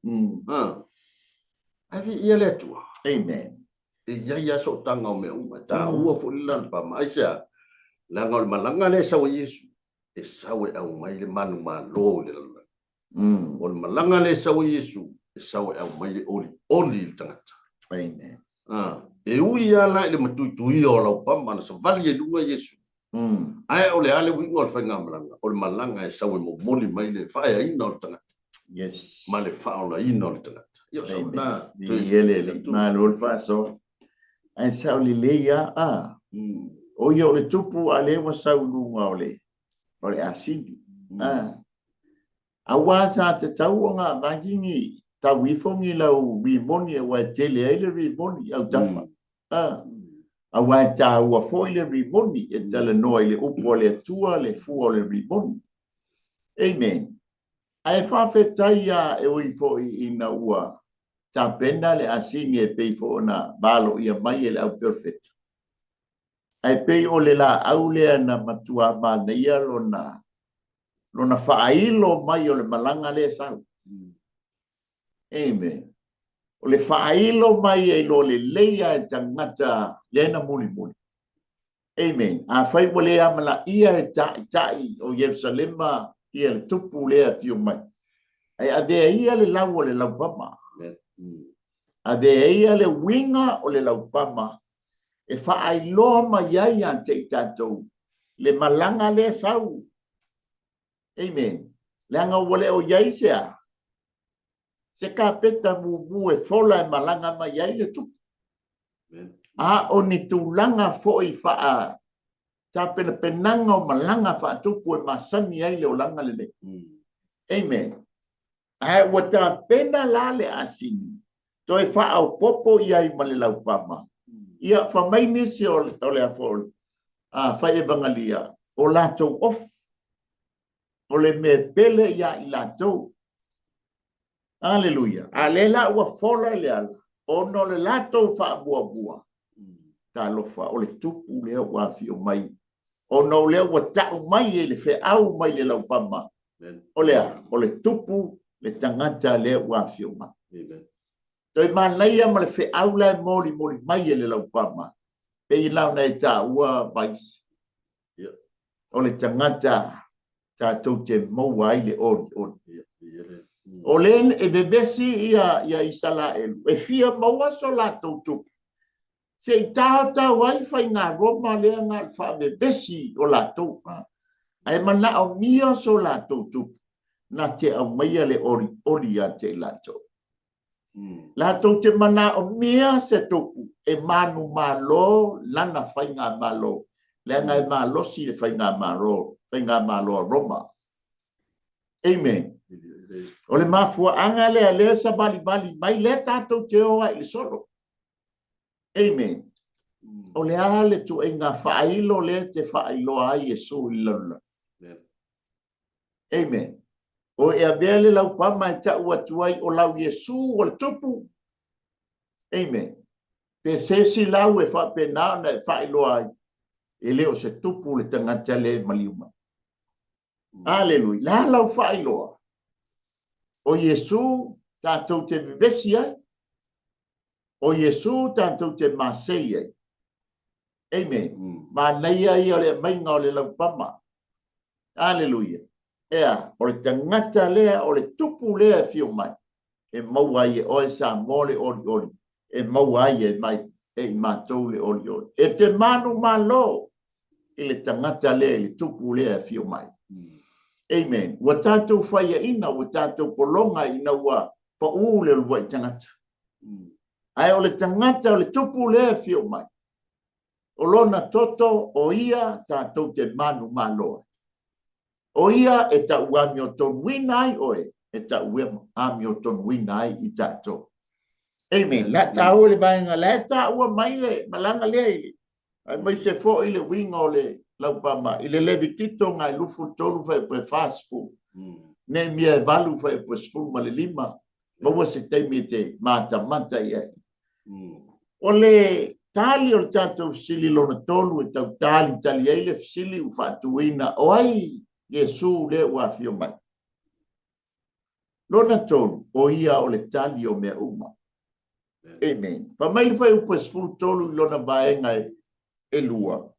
Ae viia le Atua. Amen. E i ai lava sootaga o mea uma, e taua foi le lalopama. Aisea? Leaga o le malaga lea e sau ai Iesu, e sau e aumai le manumalo i le lalolagi. O le malaga lea e sau ai Iesu, e sau e aumai le olioli i le tagata. Amen. E ui lava la i le matuituia o laupama na savali ai luga Iesu, ae o le a le uiga o le faigamalaga? O le malaga e sau e momoli mai le faaeaina o le tagata. Yes. Ma le faaolaina o le tagata. Ia, o sau lena. Viia le Alii. Malo le faasoa. Ae sao lelei lava, a. O ia o le tupu a lea ua sau i luga o le o le asini. A. Aua sa tatau ona avaki ni tau ifo ni lau rimoni aua e tele ai le rimoni autafa. A. Aua e taua foi le rimoni e talanoa i le upu a le Atua le fua o le rimoni. Amen. Ae faafetai lava e ui foi ina ua tapena le asini e pei foi ona valoia mai e le au perofeta. Ae pei o le laau lea na matua manaia lona lona faailo mai o le malaga lea e sau. Amen. O le faailo mai e iloa lelei lava e tagata lea na mulimuli. Amen. Afai ua le amanaia e taitai o Ierusalema ia le tupu lea e afio mai, ae avea ia le lau o le laupama. Avea ia le uiga o le laupama e faailoa mai ai ia te i tatou le malaga lea sau. Amen. Leaga ua le o i ai se a? Se kapeta mumu e fola e malaga mai ai le tupu. A o ni tulaga foi faa tapenapenaga o malaga faatupu e masani ai le olaga lenei. Amen. Ae ua tapena la le asini, toe faaopoopo i ai ma le laupama. Ia, fai mai nisi o le a foi, a fai evagalia, o latou ofi, o le mea pele ia i latou. Aleluia. A lea la ua fola i le ala, ona o le latou faamuamua. Talofa, o le tupu lea ua afio mai, ona o lea ua tau mai e le feau mai le laupama. O le a? O le tupu le tagata lea ua afio mai. Toe manaia ma le feau la e molimoli mai e le laupama, pei la ona e taua Vaisi. O le tagata tatou te maua ai le olioli. O le e vevesi ia, ia Isalaelu, e fia maua so latou tupu, se i taotao ai faiga Roma lea na o le faavevesi o latou, ae manaomia so latou tupu, na te aumaia le olioli ia te i latou. Latou te manaomia se tupu e manumalo lana faigamalo, leaga e malosi le faigamalo, faigamalo a Roma. Amen. O le mafuaaga lea lea savalivali mai lea tatou te o ai i le solo. Amen. O le a le tuaiga faailo lea te faailoa ai Iesu i le lalolagi? Amen. O e avea le laupama e tau atu ai o lau Iesu o le tupu. Amen. Pe se isi lau e faapena ona e faailoa ai, e le o se tupu le tagata lea e maliu mai. Aleluia. Le a lau faailoa? O Iesu tatou te vevesi ai. O Iesu tatou te masei ai. Amen. Manaia ia o le aumaiga o le laupama. Aleluia. Ea, o le tagata lea, o le tupu lea e afio mai, e maua ai e oe Samoa le olioli, e maua ai e mai e i matou le olioli. E te manumalo i le tagata lea, i le tupu lea e afio mai. Amen. Ua tatou faiaina, ua tatou pologa ina ua paū le uluai tagata. Ae o le tagata, o le tupu lea e afio mai, o lona toto, o ia tatou te manumalo ai. O ia e tauamiotonuina ai oe, e tauamiotonuina ai i tatou. Amen. La taua le vaega, la e taua mai le malaga lea i le, aemaise foi le uiga o le laupama i le Levitito ngai 23 fuaiupu e 40. Neemia e 8 fuaiupu e 15, maua se taimi e te matamata i ai. O le tali o le tatou fesili lona tolu e tau talitali ai le fesili ua faatuina, o ai Iesu lea ua afio mai? Lona tolu, o ia o le tali o mea uma. Amen. Fai mai le fuaiupu e 13 i lona vaega e lua,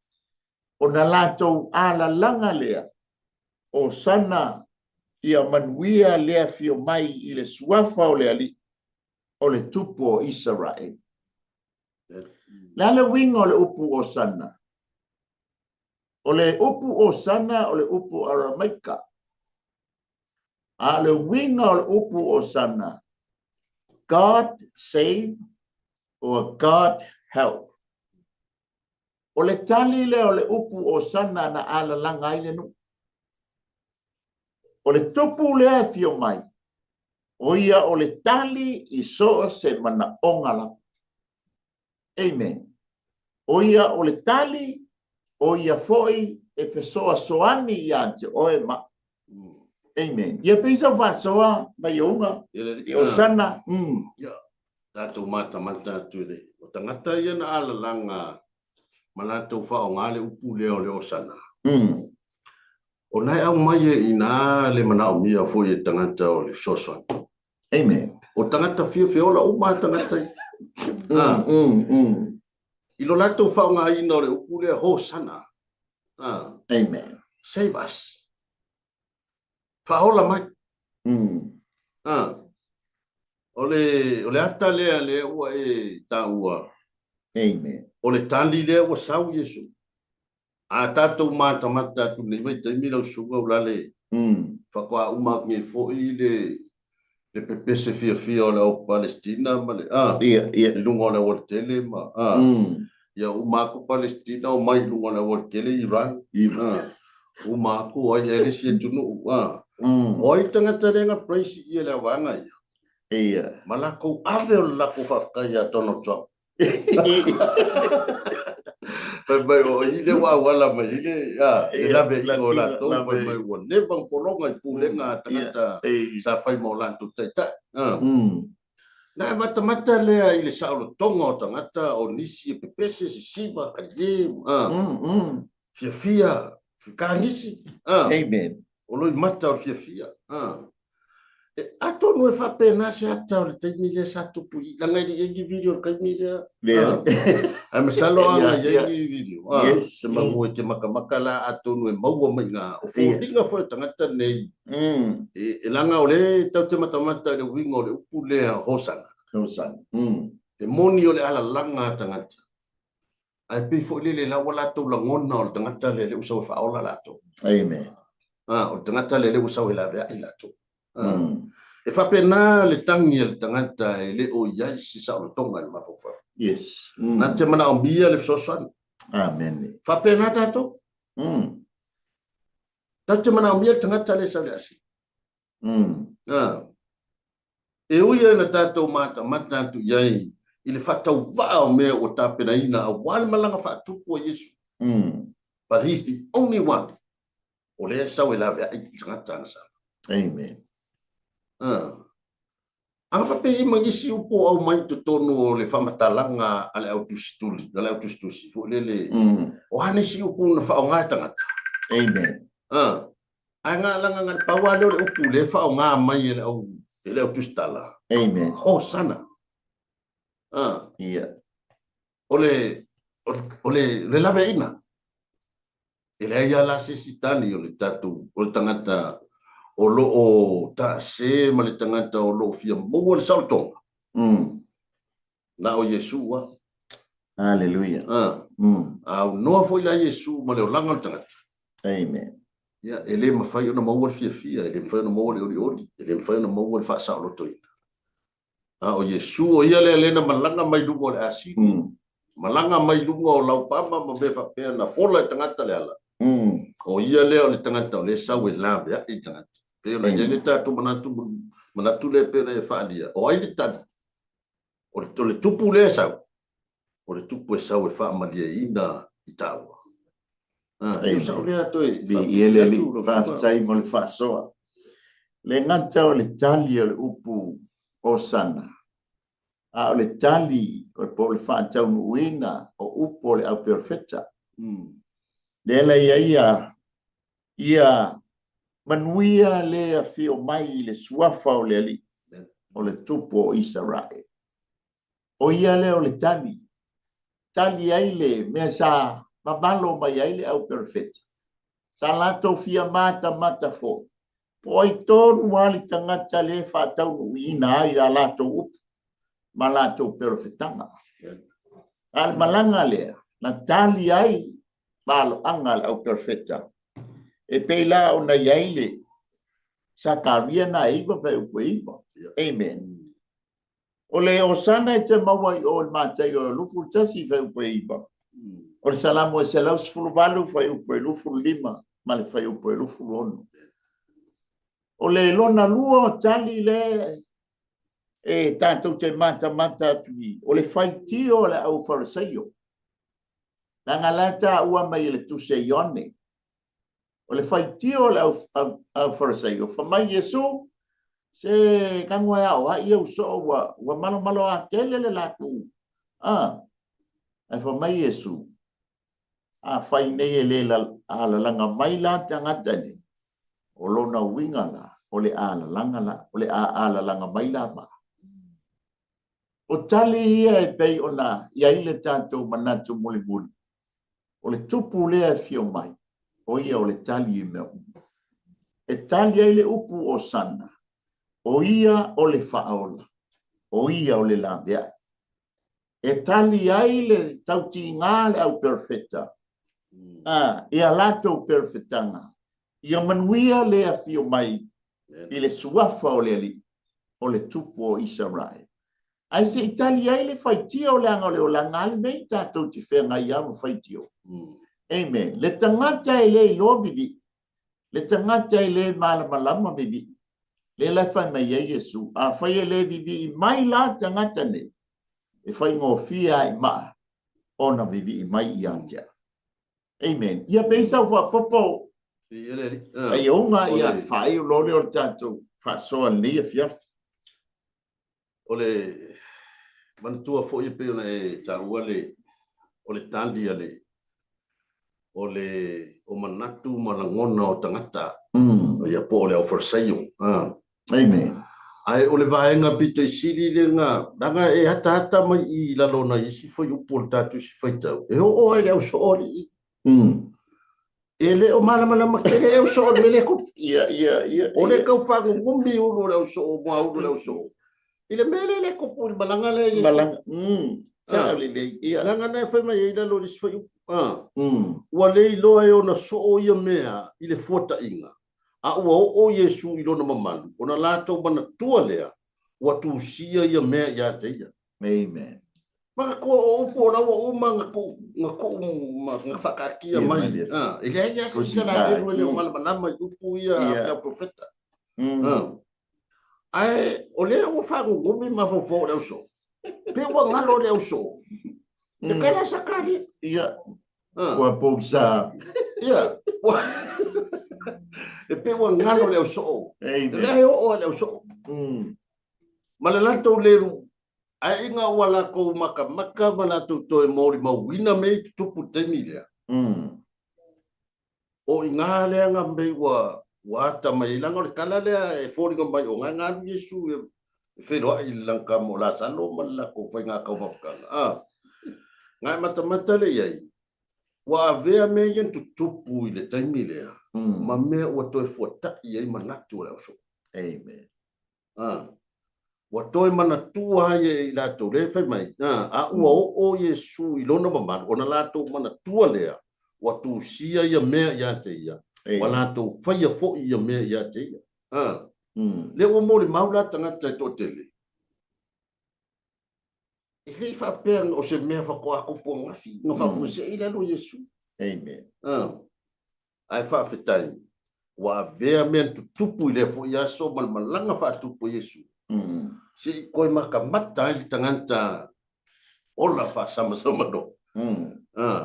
ona latou alalaga lea, Hosana, ia manuia le afio mai i le suafa o le Alii, o le Tupu o Isaraelu. Le a le uiga o le upu Hosana? O le upu Hosana o le upu Aramaika. A o le uiga o le upu Hosana, God save or God help. O le tali lea o le upu Hosana na alalaga ai le nuu. O le tupu lea e fio mai, o ia o le tali i so o se manaoga lava. Amen. O ia o le tali, o ia foi e fesoasoani ia te oe ma. Amen. Ia pei sau faasoa Vaiouga, i Hosana. Ia, tatou matamata atu i le, o tagata ia na alalaga ma latou faaaoga le upu lea o le Hosana. Ona e aumai e ina le manaomia foi e tagata o le fesoasoani. Amen. O tagata fia feola uma a tagata ia. I lo latou faaaogaina o le upu lea Hosana. Amen. Save us. Faaola mai. O le, o le ata lea lea ua e taua. Amen. O le tali lea ua sau Iesu. A tatou matamata atu nei vaitaimi lau susuga Ulale, faatoa uma atu nei foi le le pepese fiafia o le au Palestina ma le a i luga o le aualatele ma a ia uma atu Palestina omai i luga o le aualatele Iran a uma atu ai e le isi atunuu a o ai tagata lea na praise ia le vaega ia ma latou ave o le latou faafetai ia Donald Trump. Fai mai o i le ua auala mai i le, a, le laveaiga o latou, fai mai ua leva ona pologa i pulega a tagata sa fai ma o latou taitai. A. Na e matamata lea i le saolotoga o tagata o nisi e pepese, sisiva, kalie, a, fiafia, kanisi, a. Amen. O loimata o le fiafia, a. E, atonu e faapena se ata o le taimi lea sa tupu i, leaga e le i ai ni video i le taimi lea. Lea. Ae masalo a na i ai ni video. Ah, Yes. Se manu e te makamaka la atonu e maua mai ngā. O foliga foi o tagata nei. E, e leaga o le tau te matamata i le uiga o le upu lea Hosana. Hosana. E moni o le alalaga a tagata. Ae pei foi lele la ua latou lagona o le tagata lea lea ua sau e faaola latou. Amen. Ah, o le tagata lea lea ua sau e laveai latou. Ah. E faapena le tagi a le tagata e le o i ai se saolotoga i le mafaufau. Yes. Na te manaomia le fesoasoani. Amen. Faapena tatou. Tatou te manaomia le tagata lea e sau i le asili. Ah. E ui ai na tatou matamata atu i ai i le faatauvaa o mea ua tapenaina aua le malaga faatupu a Iesu. But he is the only one o lea e sau e laveai i tagata ana sa. Amen. Ah. Aga faapei ma nisi upu o aumai i totonu o le faamatalaga a le au tusituli, a le au tusitusi foi lele. O a nisi upu na faaaoga e tagata. Amen. Ah. Ae nga langa nga pau lava lea o le upu lea e faaaoga mai e le au e le au tusitala. Amen. Hosana. Ia. O le, o le, le laveaiina. E leai lava la se isi tali o le tatou, o le tagata o lo o taase ma le tagata o lo o fia maua le saolotoga. Na o Iesu lava. Hallelujah. A aunoa foi la Iesu ma le olaga o le tagata. Amen. Ia, e le mafai ona maua le fiafia, e le mafai ona maua le olioli, e le mafai ona maua le faasaolotoina. A o Iesu, o ia lea lea na malaga mai luga o le asini, malaga mai luga o laupama ma mea faapea na fola e tagata le ala. O ia lea o le tagata o lea e sau e laveai i le tagata. Pei ona i ai le tatou manatu, manatu lea pei ona e faaalia, o ai le tali? O le, o le tupu lea e sau, o le tupu e sau e faamalieina i taua. Ah, sao lea toe Viia le Alii, faafetai mo le faasoa. Le gata o le tali o le upu Hosana, a o le tali po o le faataunuuina o upu o le auperofeta. Lea la i ai ia, ia manuia le afio mai i le suafa o le Alii, o le Tupu o Isaraele. O ia lea o le tali, tali ai le mea sa mamalo mai ai le au perofeta. Sa latou fia matamata foi, po o ai tonu lava le tagata lea e faataunuuina ai a latou upu ma latou perofetaga. A o le malaga lea, na tali ai maloaga a le au perofeta, e pei la ona i ai le Sakaria na e 9 fuaiupu e 9. Amen. O le Hosana e te maua i o i le Mataio 21 fuaiupu e 9. O le Salamo e 118 fuaiupu e 25 ma le fuaiupu e 26. O le lona lua o tali lea e tatou te matamata atu i, o le faitio o le au Farisaio. Leaga la e taua mai e le Tusi a Ioane. O le faitio o le au Farisaio, fai mai Iesu, se kago e ao ai au soo ua, ua malomalo a tele le latou. Ah, ae fai mai Iesu, a fai nei e le alalaga mai la tagata nei, o lona uiga la, o le alalaga la, o le a alalaga mai la ma. O tali ia e pei ona i ai le tatou manatu mulimuli, o le tupu lea e fio mai, o ia o le tali i mea uma. E tali ai le upu Hosana, o ia o le faaola, o ia o le laveai. E tali ai le tautiga a le au perofeta, a, i a latou perofetaga, ia manuia le afio mai i le suafa o le Alii, o le Tupu o Isaraele. Ae se i tali ai le faitio, leaga o le olaga lava lenei tatou te feagai lava ma faitio. Amen. Le tagata e le iloa vivii, le tagata e le malamalama vivii, lea la e fai mai ai Iesu, afai e le vivii mai la tagata nei, e faigofie lava i maa ona vivii mai ia te au. Amen. Ia pei sau faapopo ai ouga ia faaiu loa lea o le tatou faasoa i lenei afiafi. O le manatua foi e pei ona e taua le o le tali a le o le o manatu ma lagona o tagata ia po o le aufalesaio. Amen. Ae o le vaega pito i sili lea na leaga e ataata mai i lalo o nai isi fuaiupu o le tatou isi faitau e oo ai le au soo alii. E le o malamalama tele e au soo i le mea lea e tupu. Ia, ia, ia. O le tau faagugugi ulu o le au soo, muaulu o le au soo. I le mea lea le tupu i le malaga lea Iesu. Malaga. Sao lelei. Ia. Leaga na e fai mai ai i lalo o le isi fuaiupu. Ua le iloa e ona soo ia mea i le fuataiga, a ua oo Iesu i lona mamalu, ona latou manatua lea ua tusia ia mea ia te ia. Amen. Manatua o upu o la ua uma na tuu, na tuu ma na faataatia mai. E leai lava se Isaraelu e le o malamalama i upu ia a le profeta. Ae o lea ua faagugugi mafaufau o le ausoo. Pe ua galo le ausoo. E kala Sakaria. Ia. Ua pogisa. Ia. E pe ua galo le ausoo. E lea e oo le ausoo. Ma le latou le ae ina ua latou makamaka ma latou toe molimauina mea i tutupu i le taimi lea. O i ina lea na mei ua ata mai ai, leaga o le tala lea e foliga mai o na e galu Iesu e E feiloai i le lagakama o Lasalo ma le latou faiga taumafataga. A na e matamata lea i ai, ua avea mea ia na tutupu i le taimi lea ma mea ua toe fuata'i ai manatu o le ausoo. Amen. A ua toe manatua ai e i latou lea e fai mai, a ua oo Iesu i lona mamalu, ona latou manatua lea, ua tusia ia mea ia te ia, ua latou faia foi ia mea ia te ia. A lea ua molimau la tagata e toatele, e le i faapea o se mea faatoa tupu ananafi, na faafuasei le alu o Iesu. Amen. Ae faafetai, ua avea mea na tutupu i lea foi aso ma le malaga faatupu a Iesu, se i toe matamata ai le tagata ola faasamasama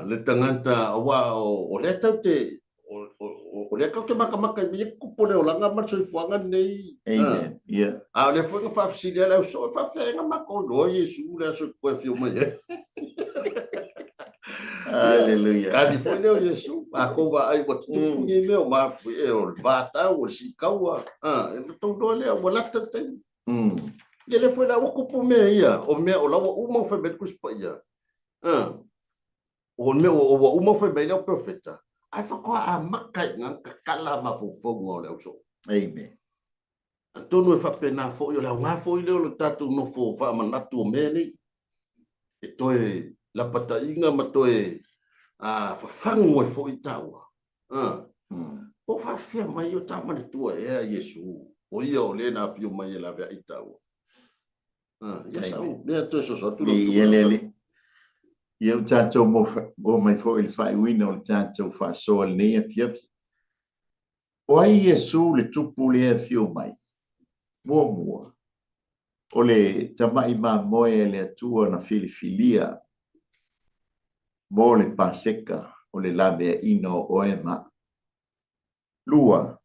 le tagata, aua o lea tatou te o lea tatou te matamata i mea ia tutupu o le olaga ma le soifuaga lenei. Amen. Yeah. A o lea foi na faafesili ai le ausoo, e faafefea ea na matou iloa Iesu le aso e toe afio mai ai. Hallelujah. Tali foi lea o Iesu, a tou vaai ua tutupu nei mea o mafue, e o le vatau, o le siikaua, e na tou iloa lea, ua lata le taimi. Ia lea foi la ua tupu mea ia, o mea o la ua uma ona fai mai le Tusi Paia. O mea ua uma ona fai mai le au perofeta, ae faatoa amata i ina ona tatala mafaufauga o le ausoo. Amen. Atonu e faapena foi, o le aoga foi lea o le tatou nofo faamanatu o mea nei, e toe lapataiga ma toe fafagu ai foi taua. Po o faafefea mai o ta manatua ea Iesu, o ia o le na afio mai e laveai taua. Ia sau, lea toe soso atu lau Ia le Alii. Ia ua tatou oo mai foi i le faaiuina o le tatou faasoa i lenei afiafi. O ai Iesu le tupu lea e afio mai? Muamua, o le tamai mamoe a le Atua na filifilia mo le Paseka o le laveaiina o oe ma au. Lua,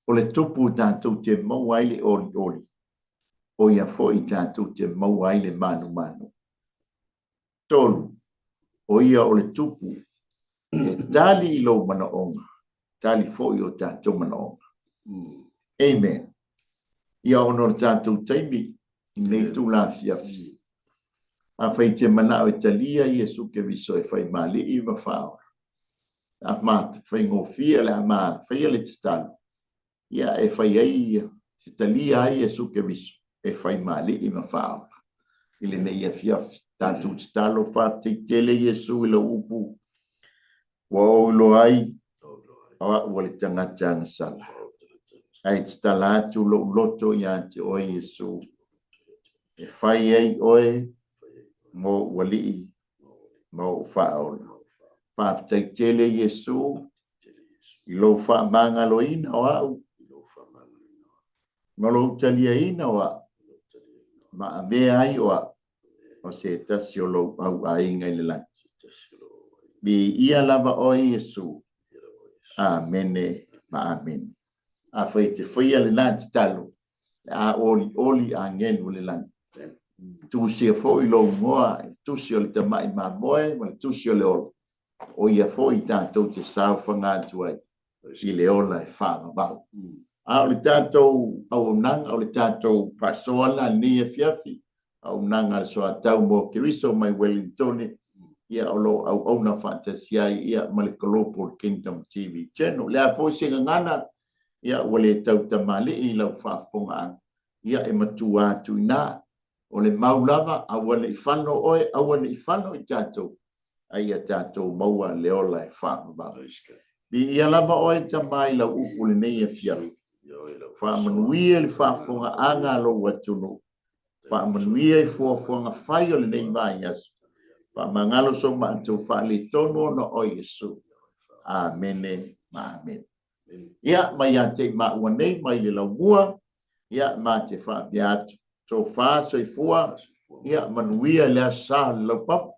o le tupu tatou te maua ai le olioli, o ia foi tatou te maua ai le manumanu. 3, o ia o le tupu e tali i lou manaoga, tali foi o tatou manaoga. Amen. Ia ona o le tatou taimi i lenei itula afiafi, afai e te manao e talia Iesu Keriso e fai ma Alii ma Faaola, a ma faigofie le a ma faia le tatalo, ia e fai ai, se talia ai Iesu Keriso e fai ma Alii ma Faaola i lenei afiafi. Tatou tatalo, faafetai tele Iesu i lau upu ua ou iloa ai o au o le tagata agasala. Ae tatala atu lou loto ia te oe Iesu, e fai ai oe mo ou alii ma ou faaola. Faafetai tele Iesu i lou faamagaloina o au ma lou taliaina o au ma avea ai o au o se tasi o lou au aiga i le lagi. Viia lava oe Iesu. Amene ma amene. Afai e te faia lena tatalo, le a olioli agelu o le lagi. Tusia foi lou igoa i le tusi o le tamai mamoe ma le tusi o le ola. O ia foi tatou te saofaga atu ai i le ola e faavavau. A o le tatou auaunaga, o le tatou faasoa la lenei afiafi, auaunaga a le Soatau mo Keriso mai Wellingtone, ia o lo o auauna faatasi ai ia ma le Global Kingdom TV Channel. O le a foi se gagana, ia ua le tautamalii i lau faafofogaaga, ia e matua atu i ina. O le mau lava, aua ne i fano oe, aua ne i fano i tatou, a ia tatou maua le ola e faavavau. Viia lava oe Tama i lau upu lenei afiafi. Faamanuia i le faafofogaaga a lou atunuu. Faamanuia i fuafuaga fai o lenei vaiaso. Faamagalo so matou faaletonu ona o Iesu. Amene ma amene. Ia, mai ia te i maua nei, mai le laumua, ia, ma te faapea atu. Tofa, soifua, ia, manuia i le aso sa o le laupapa.